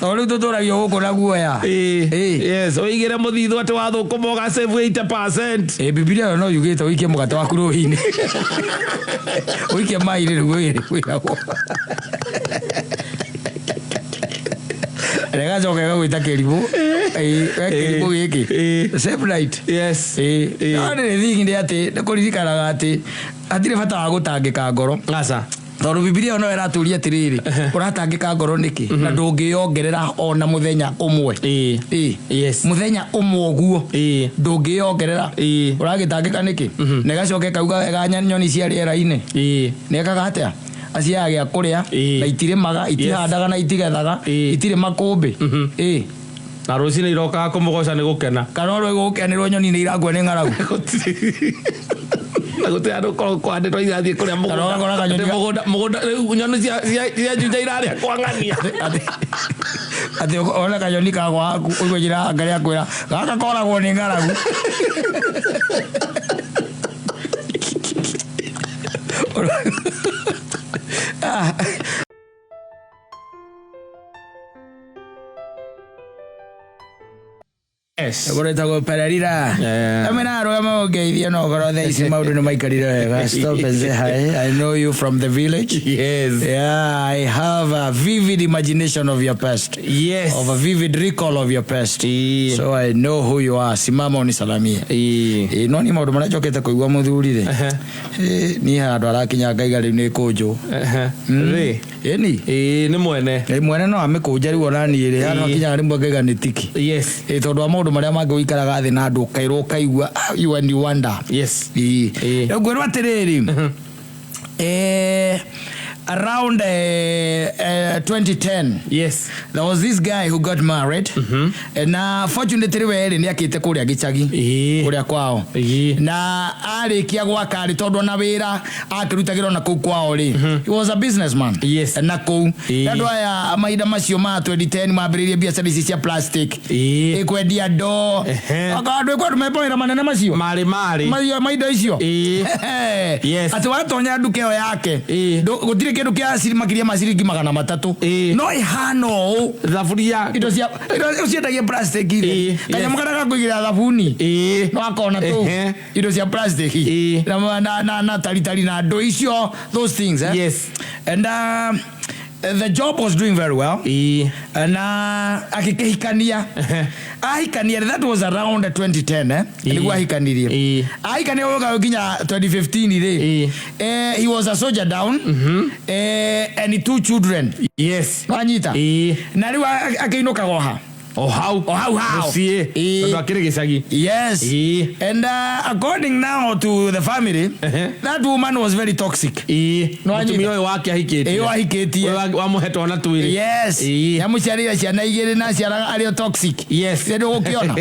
Tondũ rĩu tũtũragio gũkũ na guoya. Yes, ũigĩre mũthithũ atĩ wathũkũma ũga save 80%. Bibilia ĩyo no yugĩte ũikie mũgate waku rũĩ-inĩ. Ũikie maĩ-inĩ nĩguo wĩragwo. Rĩgacoka ĩgagwĩta kĩrimũ. We kĩrimũ gĩkĩ. Save night. Yes. No nĩ thing nĩ atĩ nĩ kũririkanaga atĩ hatirĩ bata wa gũtangĩka ngoro. Aca. Tondũ Bibilia ĩyo no ĩratũria atĩrĩrĩ, ũratangĩka ngoro nĩkĩ? Na ndũngĩyongerera ona mũthenya ũmwe. Yes. Mũthenya ũmwe ũguo. Ndũngĩyongerera. Ũragĩtangĩka nĩkĩ? Na ĩgacoka ĩkauga wega nyoni cia rĩera-inĩ. Nĩ ekaga atĩa? Aciaga gĩa kũrĩa, na itirĩmaga, itihandaga na itigethaga, itirĩ makũmbĩ. Na rũcinĩ irokaga kũmũgoca nĩ gũkena. Kana ũrĩa gũkenĩrwo nyoni nĩ irakua nĩ ng'aragu. Na gũtirĩ handũ ũkoragwo kũhandĩtwo irathiĩ kũrĩa mũgũnda. Kana ũgakora kanyoni Atĩ mũgũnda, rĩu nyoni cia Juja irarĩa kwa ng'ania. Atĩ ona kanyoni kagwa haku, ũigue njĩra ngarĩa kwĩra, gaka koragwo nĩ ng'aragu. Yes. Ũkoretagwo Pererira. Amena arũgama ũngeithie no ũkorwo thaa ici maũndũ nĩ maikarire wega. Stop and say hi. I know you from the village. Yes. Yeah, I have a vivid imagination of your past. Yes. Of a vivid recall of your past. So I know who you are. Simama unisalamie. No nĩ maũndũ marĩa njokete kũigua mũthuri rĩ. Niĩ handũ arakinya ngaiga rĩu nĩ kũnjũ. Rĩ. Ĩni. Nĩ mwene. Mwene no amĩkũnje rĩu ona niĩ rĩ. Handũ akinyaga rĩmwe ngaiga nĩ tiki. Yes. Tondũ wa maũndũ marĩa mangĩ ũikaraga thĩ na andũ ũkairwo ũkaigua, you and you wonder. Yes. Rĩu ngwĩrwo atĩrĩrĩ, around 2010. Yes. There was this guy who got married. Na fortunately we rĩ nĩ akĩte kũrĩa gĩcagi. Kũrĩa kwao. Na arĩkia gwaka rĩ, tondũ ona wĩra akĩrutagĩra ona kũu kwao rĩ. He was a businessman. Yes. Na kũu. Andũ aya mahinda macio ma 2010 mambĩrĩirie biacara ici cia plastic. Ĩkwendia ndoo. Anga andũ ĩkwendia mawĩra manene macio. Marĩ, marĩ. Macio ma indo icio. Yes. Atĩ watonya nduka ĩyo yake. Gũtirĩ kĩndũ kĩa makĩria ma ciringi magana matatũ. No ĩhana ũũ. Thaburia. Indo cia, indo ciendagia plastic irĩ. Kanyamũ karĩa ga kũigĩrĩra thabuni. No akona tũ. Indo cia plastic. Na, na, na, na taritari na ndũ icio, those things, eh? Yes. And The job was doing very well. Na akĩkĩhikania, ahikania, that was around 2010, eh? Nĩguo ahikanirie. Ahikania gũka nginya 2015 rĩ. He was a soldier down, and two children. Wanyita? Na rĩu akĩinũkaga oha O hau. O hau hau. Mũciĩ. Tondũ akĩrĩ gĩcagi. Yes. And according now to the family, that woman was very toxic. No anyita. Mũtumia ũyũ wake ahikĩtie. Ĩyo ahikĩtie. Ũyũ wamũhe twana twĩrĩ. Yes. Yamũciarĩire ciana igĩrĩ na ciaraga arĩ o toxic. Nĩ ũgũkĩona.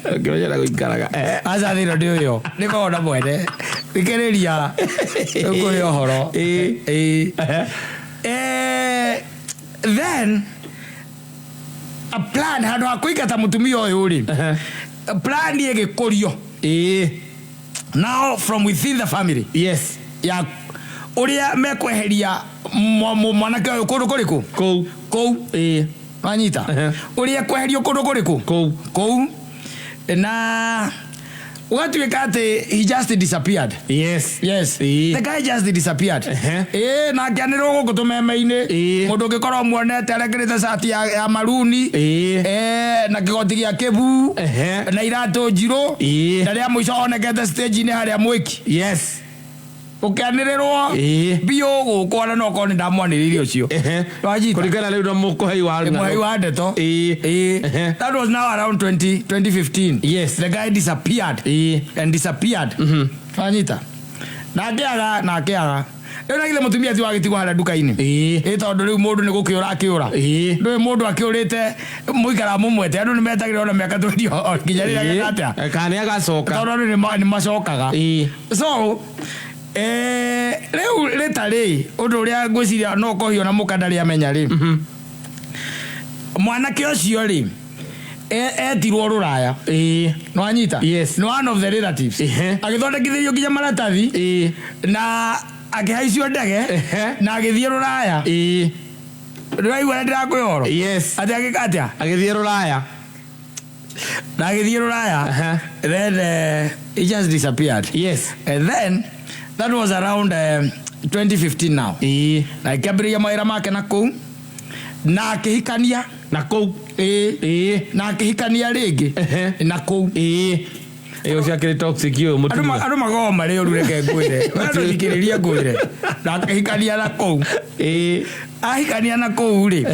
Ũkĩmenyera gũikaraga. Aca thĩna ndĩ ũyũ nĩ korwo mwene thikĩrĩria ũkũhe ũhoro. Ĩĩ. Then a plan handũ ha kũingata mũtumia ũyũ rĩ, plan ĩgĩkũrio now from within the family ya ũrĩa mekweheria mwanake ũyũ kũndũ kũrĩkũ? Kũu. Kũu. Wanyita? Ũrĩa kweherio kũndũ kũrĩkũ? Kũu. Kũu, na ũgatuĩka atĩ he just disappeared. Yes. The guy just disappeared. Na akĩanĩrwo gũkũ tũmeme-inĩ. Mũndũ ũngĩkorwo muonete arekĩrĩte cati ya maruni, na kĩgoti gĩa kĩbu, na iratũ njirũ, na rĩa mũico onekete stage-inĩ harĩa mwĩki ũkĩanĩrĩrwo biũ gũkũ, ona no korwo nĩ ndamwanĩrĩire ũcio. Wanyita? Kũringana rĩu na mũkũhei wa Mũhei wa ndeto. That was now around 20, 2015. The guy disappeared and disappeared. Wanyita? Na akĩaga na akĩaga. Rĩu na githĩ mũtumia ti wagĩtigwo harĩa nduka-inĩ? Ĩ tondũ rĩu mũndũ nĩ gũkĩũra akĩũra. Ndũĩ mũndũ akĩũrĩte mũikara mũmwete, andũ nĩ metagĩrĩra ona mĩaka 20 nginya rĩrĩa ageka atĩa? Kana nĩ agacoka. Tondũ andũ nĩ macokaga. So rĩu rĩta rĩ ũndũ ũrĩa ngwĩciria no ũkohio na mũka ndarĩ amenya rĩ, mwanake ũcio rĩ etirwo rũraya. Nĩwanyita? Yes. Nĩ one of the relatives. Agĩthondekithĩrio nginya maratathi na akĩhaicio ndege na agĩthiĩ rũraya. Ndĩraigua na ndĩrakũhe ũhoro? Yes. Atĩ agĩka atĩa? Agĩthiĩ rũraya. Na agĩthiĩ rũraya. Then he just disappeared. And then that was around 2015 now. Na akĩambĩrĩria mawĩra make na kũu na akĩhikania. Na kũu. Na akĩhikania rĩngĩ na kũu. Ĩyo ũcio akĩrĩ toxic ũyũ Andũ mũtumia. Andũ makoragwo marĩ ũru, reke ngwĩre. Andũ thikĩrĩrie ngwĩre, na akĩhikania na kũu. Ahikania na kũu rĩ,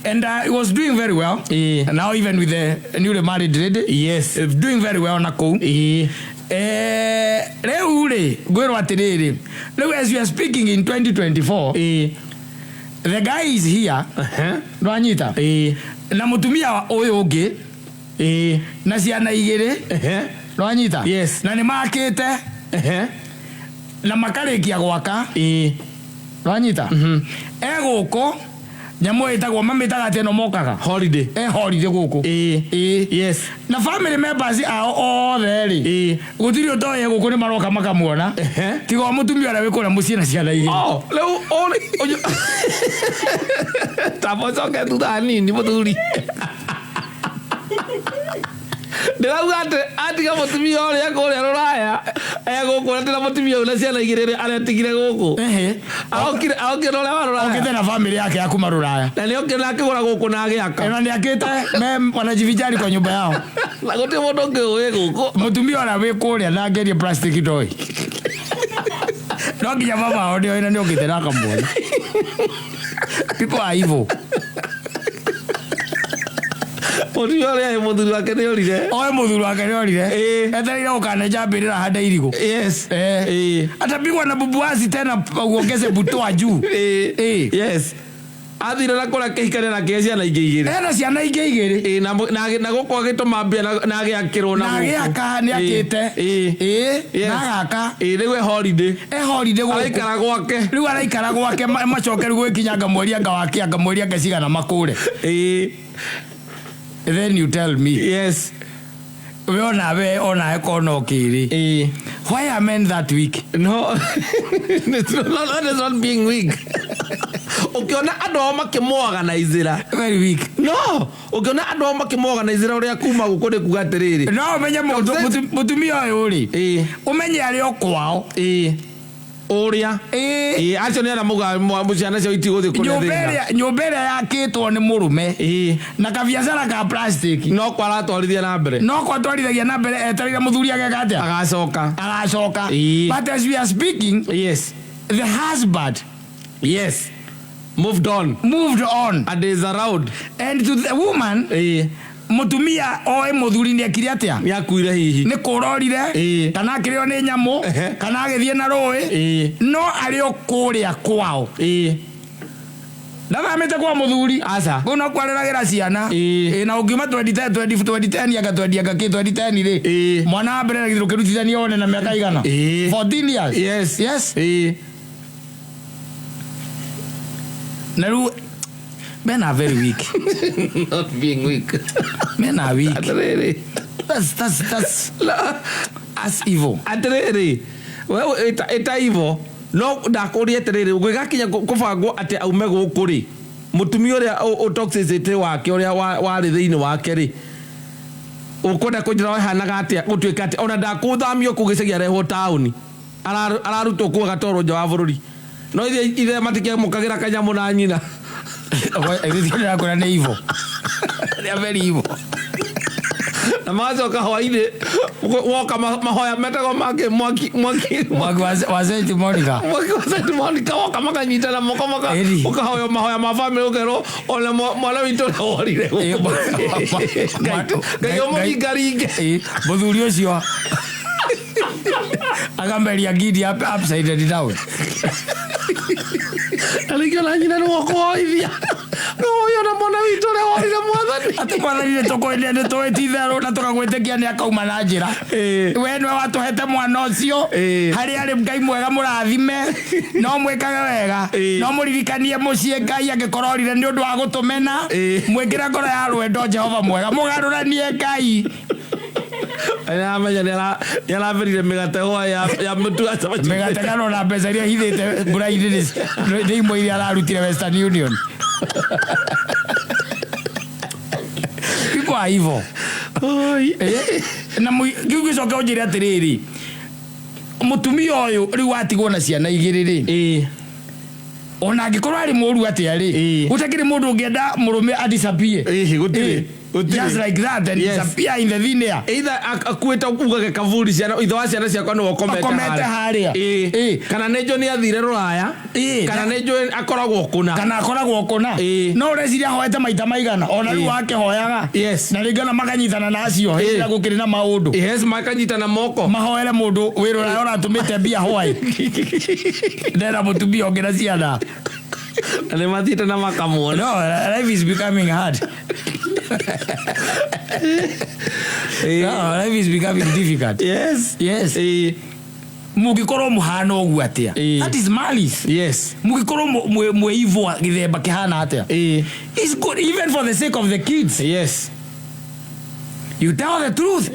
and he was doing very well. And now even with the newly married lady, doing very well na kũu. Rĩu rĩ ngwĩrwo atĩrĩrĩ, rĩu as we are speaking in 2024, the guy is here. Ndwanyita? Na mũtumia ũyũ ũngĩ na ciana igĩrĩ. Ndwanyita? Yes. Na nĩ makĩte na makarĩkia gwaka. Ndwanyita? E gũkũ nyamũ ĩtagwo mamĩtaga atĩ ĩno mokaga Holiday. E holiday gũkũ. Na family members ao othe rĩ, gũtirĩ ũtoĩ gũkũ nĩ maroka makamuona, tiga o mũtumia ũrĩa wĩ kũrĩa mũciĩ na ciana igĩrĩ. Oh, rĩu tamba ũcoke thutha hanini mũthuri. Ndĩrauga atĩ atiga mũtumia ũrĩa kũrĩa rũraya egũkũ na tĩna mũtumia ũyũ na ciana igĩrĩ aretigire gũkũ. Aokire na ũrĩa wa rũraya. Okĩte na family yake ya kuma rũraya. Na nĩ okire na akĩgũra gũkũ na agĩaka. Na nĩ akĩte me wanajivinjari kwa nyumba yao. Na gũtirĩ mũndũ ũngĩ ũĩ gũkũ. Mũtumia ũrĩa wĩ kũrĩa ndangĩerie plastic ndoĩ, no nginya mama wao nĩoĩ na nĩokĩte na akamuona. People are evil. Mũtumia ũrĩa ĩ mũthuri wake nĩ orire. Oe mũthuri wake nĩorire. Etereire gũkanenja mbĩrĩra hande irigũ. Atapigwa na bubuazi tena uongeze butoa juu. Athire na kũrĩa akĩhikania na akĩgĩa ciana ingĩ igĩrĩ. Ena ciana ingĩ igĩrĩ. Na gũkũ agĩtũma mbia na agĩakĩrwo na Na gũkũ. agĩaka nĩ akĩte. Na agaka. Rĩu e holiday. E holiday gũkũ. Araikara gwake. Rĩu araikara gwake macoke rĩu gwĩkinya mweri anga wake anga mweri anga cigana makũre. Then you tell me. We ona we ona ekono kiri. Why are men that weak? No. It's not, that is not being weak. Ũkĩona andũ ao makĩmũorganizĩra. Very weak. No, ũkĩona andũ ao makĩmũorganizĩra ũrĩa kuma gũkũ nĩ kuga atĩrĩrĩ. No ũmenye mũndũ Consent. Mũtumia ũyũ rĩ. Ũmenye arĩ o kwao. Ũrĩa. Ĩĩ. Ĩĩ, acio nĩ arĩa muga ciana ciao itigũthiĩ kũrĩa Nyũmba thĩna. ĩrĩa yakĩtwo nĩ mũrũme na kabiacara ka plastic, No kwaratwarithia na mbere. No kwatwarithagia na mbere etereire mũthuri ageka atĩa? Agacoka. Agacoka. But as we are speaking, the husband Yes, moved on. Moved on. And is around. And to the woman, mũtumia oĩ mũthuri nĩ ekire atĩa. Nĩ akuire hihi. Nĩ kũrorire, kana akĩrĩo nĩ nyamũ, kana agĩthiĩ na rũĩ, no arĩ o kũrĩa kwao. Ndathamĩte kwa mũthuri. Aca. Kũu no kwareragĩra ciana. Ĩĩ, na ũngiuma 2010 20 2010 anga 20 anga kĩ 2010 rĩ, mwana wa mbere rũkĩrutithania one na mĩaka igana? 14 years. Yes. Yes. Na rĩu men are very weak. Not being weak. Men are weak. Atĩrĩrĩ. That's evil. Atĩrĩrĩ, we ĩta ivo no ndakũria atĩrĩrĩ, gwĩgakinya kũbangwo atĩ aume gũkũ rĩ, mũtumia ũrĩa ũtoxicity wake ũrĩa warĩ thĩinĩ wake rĩ, ũkwenda kũnjĩra wehanaga atĩa gũtuĩka atĩ ona ndakũthamio kũu gĩcagi arehwo taũni, ararutwo kũu agatwarwo nja wa bũrũri, no ithe ithe matikĩamũkagĩra kanyamũ na nyina? Ithuĩ ndĩrakwĩra nĩ evil. They are very evil. Na magacoka hwainĩ woka mahoya metagwo make mwaki mwaki. Mwaki wa Saint Monica. Mwaki wa Saint Monica, woka makanyitana moko maka Ĩni. ũkahoya mahoya ma family, ũkerwo ona mwana witũ ũrĩa worire, Ngai ũmũringaringe. Ĩ, mũthuri ũcio akameria ngindi upside down. Na rĩngĩ ona nyina nĩ wokũhoithia ũyũ na mwana witũ ũrĩa worire, Mwathani. Atĩ Mwathani, nĩ tũkwendea, nĩ tũĩ ti itherũ na tũkagwĩtĩkia nĩ akauma na njĩra. We nĩwe watũhete mwana ũcio. Harĩa arĩ, Ngai mwega mũrathime, no mwĩkage wega, no mũririkanie mũciĩ Ngai angĩkorwo orire nĩ ũndũ wa gũtũmena. Mwĩkĩre ngoro ya rwendo, Jehova mwega mũgarũranie Ngai. Amenya nĩ araberire mĩgate hwa ya mũtu wa cabaci. Mĩgate kana ona mbeca iria hithĩte mbura-inĩ nĩ imwe iria ararutire Western Union. People are evil. Oi. Na kĩu gĩcoke ũnjĩre atĩrĩrĩ, mũtumia ũyũ rĩu watigwo na ciana igĩrĩ rĩ, ona angĩkorwo arĩ mũru atĩa rĩ, gũtakĩrĩ mũndũ ũngĩenda mũrũme adisappear. Ĩĩ, gũtirĩ. Gũtirĩ. Just like that and disappear in the thin air. Either akuĩte ugage kaburi ciana ithe wa ciana ciakwa nĩwe ũkomete. Akomete harĩa. Kana nĩ njũĩ nĩ athire rũraya, kana nĩ njũĩ akoragwo kũna. Kana akoragwo kũna. No ũreciria ahoete maita maigana ona rĩu akĩhoyaga, na rĩngĩ ona makanyitana na acio hĩndĩ ĩrĩa gũkĩrĩ na maũndũ. Yes, makanyitana moko. Mahoere mũndũ wĩ rũraya ũratũmĩte mbia hwaĩ ndena mũtumia ũngĩ na ciana. Na nĩ mathiĩte na makamuona. No, life is becoming hard. No, life is becoming difficult. Yes. Mũngĩkorwo mũhana ũguo atĩa? That is malice. Mũngĩkorwo mwĩ evil gĩthemba kĩhana atĩa? It's good even for the sake of the kids. You tell the truth.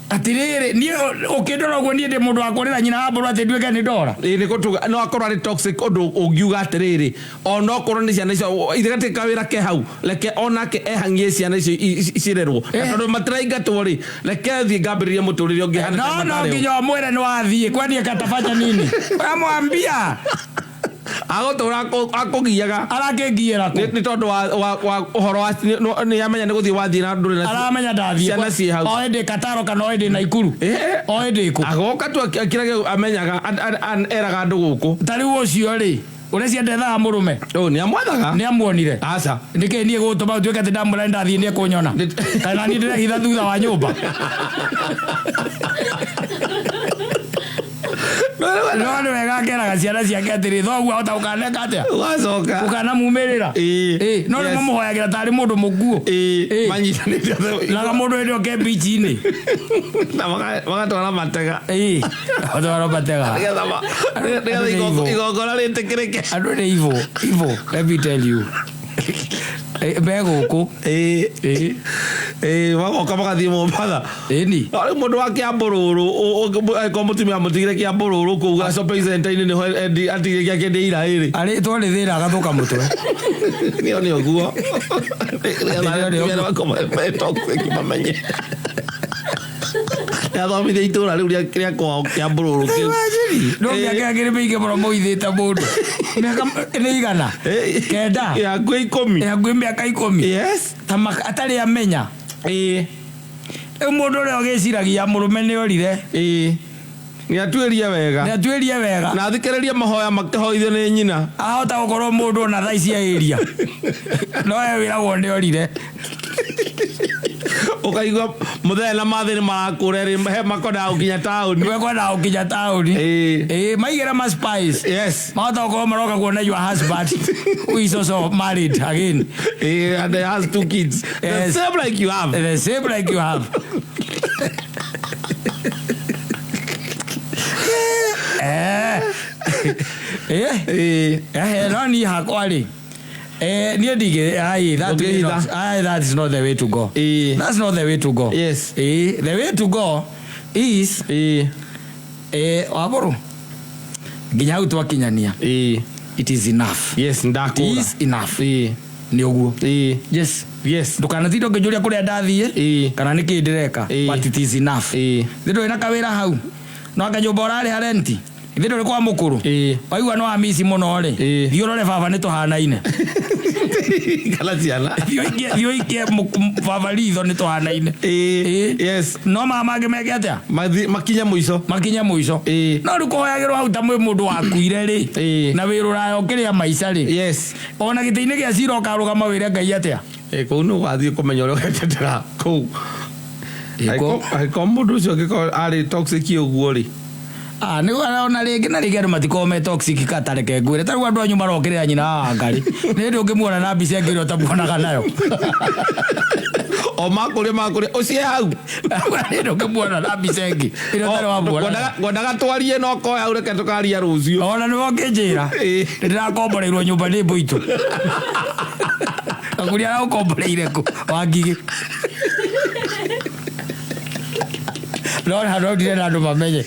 Atĩrĩrĩ, niĩ ũkĩndora ũguo, niĩ ndĩ mũndũ wa kũrĩra nyina wa mbũrũ atĩ nduĩke nĩ ndora. Ĩĩ, nĩ gũtuga no akorwo arĩ toxic ũndũ ũngiuga atĩrĩrĩ, ona okorwo nĩ ciana icio ithe gatirĩ kawĩra ke hau, reke onake ehang'ie ciana icio cirerwo. Na tondũ matiraingatwo rĩ, reke thiĩ ngambĩrĩrie mũtũrĩre ũngĩ hana No ta no matarĩ. Nginya ũmwĩre nĩ wathiĩ kwani akatafanya nini, ũramwambia. Agũtũra akũgiaga. Arakĩngiĩra kũ? Nĩ tondũ wa ũhoro wa nĩ amenya nĩ gũthiĩ wathiĩ na ndũrĩ na Aramenya ndathiĩ. ciana ciĩ hau. O hĩndĩ Kataro kana o hĩndĩ Naikuru, o hĩndĩ kũ. Agoka tu akĩrage amenyaga eraga andũ gũkũ. Ta rĩu ũcio rĩ, ũreciria ndethaga mũrũme? Ũ nĩ amwethaga. Nĩ amuonire? Aca. Nĩkĩ niĩ gũtũma ũtuĩke atĩ ndamwĩra nĩ ndathiĩ nĩ ekũnyona, kana niĩ ndĩrehitha thutha wa nyũmba? No nĩ wega akeraga ciana ciake atĩrĩ, thoguo ahota gũkaneka atĩa. Ũgacoka. Gũkanamumĩrĩra. No nĩ mamũhoyagĩra tarĩ mũndũ mũkuũ. Manyitanĩte othe. Naga mũndũ hĩndĩ oke mbici-inĩ. Na magatwara matega. Matwara matega. Nĩgetha Andũ nĩ evil. Igongona rĩtĩkĩrĩke. Andũ nĩ evil, evil, let me tell you. Me gũkũ. Ĩĩ, magoka magathiĩ Mombatha. Ĩni. No rĩu mũndũ wa Kĩambũrũrũ, angĩkorwo mũtumia mũtigire Kĩambũrũrũ kũu shopping center-inĩ nĩho atigire gĩake ndĩ ira ĩrĩ. Arĩ two nĩ thĩna agathũka mũtwe. Nĩo nĩ ũguo. Nĩo nĩ ũguo. Nĩgetha me toxic mamenye. Nĩathomithia itũra rĩu rĩa kwao kĩa mbũrũrũ kĩu. No mĩaka ĩngĩ nĩ mĩingĩ mũno mũithĩte mũndũ. Mĩaka nĩ igana. Kenda. Hakuhĩ 10. Hakuhĩ mĩaka 10. Yes. Ta atarĩ amenya. Rĩu mũndũ ũrĩa ũgĩciragia mũrũme nĩ orire. Nĩ atuĩrie wega. Nĩ atuĩrie wega. Na athikĩrĩrie mahoya makĩhoithio nĩ nyina. Ahota gũkorwo mũndũ ona thaa ici area. No we wĩragwo nĩ orire. Ũkaigua mũthenya na mathĩ nĩ marakũra rĩ he makondaga gũkinya taũni. Nĩmekwendaga gũkinya taũni. Maigĩra ma spice. Yes. Mahota gũkorwo maroka kuona your husband who is also married again. And he has 2 kids. The same like you have. The same like you have. No niĩ hakwa rĩ. Niĩ ndigĩ, aye, that way not, aye, that is not the way to go. That's not the way to go. Yes. The way to go is wabũrũ nginya hau twakinyania. It is enough. Yes, ndakũra. It is enough. Nĩ ũguo. Yes. Yes. Ndũkanatinda ũkĩnjũria kũrĩa ndathiĩ kana nĩkĩĩ ndĩreka. But it is enough. Thĩ ndũrĩ na kawĩra hau. No anga nyũmba ũrarĩha renti. Ithe ndũrĩ kwa mũkũrũ. Waigua no amici mũno rĩ. Thiĩ ũrore baba nĩ tũhanaine. Kana ciana. Thiĩ ũikie baba ritho nĩ tũhanaine. Yes. No mama mangĩ meke atĩa? Makinye mũico. Makinye mũico. No rĩu kũhoyagĩrwo hau ta mwĩ mũndũ wakuire rĩ. Na wĩ rũraya ũkĩrĩa maica rĩ. Yes. Ona gĩtĩ-inĩ gĩa cira ũkarũgama wĩre Ngai atĩa? Kũu nĩ ũgathiĩ kũmenya ũrĩa ũgetetera kũu. Angĩkorwo mũndũ ũcio angĩkorwo arĩ toxic ũguo rĩ. Nĩ ona rĩngĩ na rĩngĩ andũ matikoragwo me toxic ka tareke ngwĩre. Ta rĩu andũ anyu marokĩrĩra nyina wa Wangari. Nĩ hĩndĩ ũngĩmuona na mbica ĩngĩ ĩrĩa ũtamuonaga nayo. O makũrĩa ũcie hau. Nĩ hĩndĩ ũngĩmuona na mbica ĩngĩ ĩrĩa ũtarĩ wamuona. Ngwendaga twarie no koe hau reke tũkaria rũciũ. Ona nĩwe ũkĩnjĩra. Nĩ ndĩrakomboreirwo nyũmba nĩ mbũitũ. Ngakũria aragũkomboreire kũ? Wangigĩ. No na ndirenda andũ mamenye.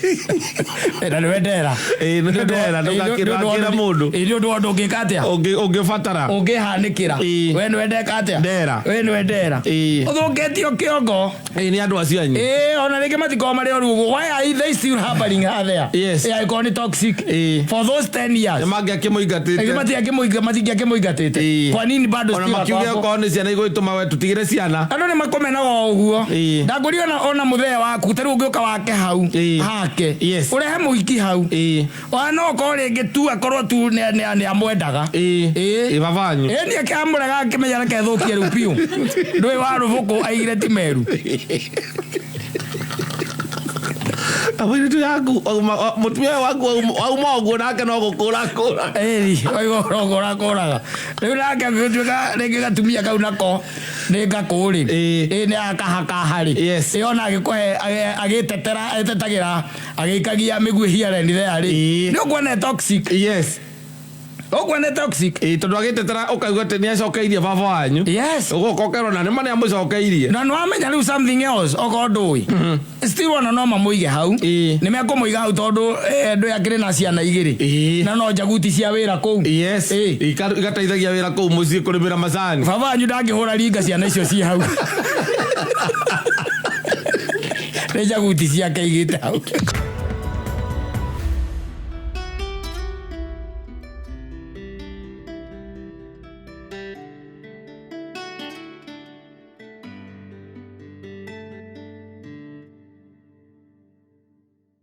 Na nĩwe ndera. Nĩwe ndera, ndũgakĩra mũndũ. Nĩ ũndũ wa ũndũ ũngĩka atĩa? Ũngĩbatara. Ũngĩhanĩkĩra. We nĩwe ndeka atĩa? Ndera. We nĩwe ndera. Ũthũkĩtio kĩongo. Nĩ andũ acio anyu. Ona rĩngĩ matikoragwo marĩ oru ũguo. Why are they still harboring her there? Yes. Angĩkorwo nĩ toxic. For those 10 years. Nĩ mangĩakĩmũingatĩte. Matingĩakĩmũingatĩte. Kwa nini bado Ona still makiuge ako hapo? okorwo nĩ ciana igũgĩtũma we tũtigĩre ciana. Andũ nĩ makomenaga o ũguo. Ndangũria ona mũthee waku ta rĩu ũngĩũka wake hau hake. Yes. Ũrehe mũhiki hau. Ona no okorwo rĩngĩ tu akorwo tu nĩ amwendaga. Baba wanyu. Nĩ akĩamũrega akĩmenya reke thũkie rĩu biũ. Ndũĩ wa rũbũkũ aigire ti meru. Mũirĩtu yaku, mũtumia waku auma ũguo nake no gũkũra kũra. Waigua ũrogũra kũraga. Rĩu nake agĩtuĩka rĩngĩ gatumia kau nako nĩ ngakũ rĩ. Nĩ akahakaha rĩ. Yes. Ona agĩkũhe, agĩtetera, etetagĩra, agĩikagia mĩguĩ here and there rĩ. Nĩ ũkuona toxic. Yes. Ũkuona toxic. Tondũ agĩtetera ũkaigua atĩ nĩ acokeirie baba wanyu. Yes. Ũgoka ũkerwo na nĩ ma nĩ amũcokeirie. Na nĩ wamenya rĩu something else okorwo ndũĩ. Still ona no mamũige hau. Nĩ mekũmũiga hau tondũ ndũĩ akĩrĩ na ciana igĩrĩ. Na no njaguti cia wĩra kũu. Yes. Igateithagia wĩra kũu mũciĩ kũrĩmĩra macani. Baba wanyu ndangĩhũra ringa ciana icio ci hau. Nĩ njaguti ciake igĩte hau.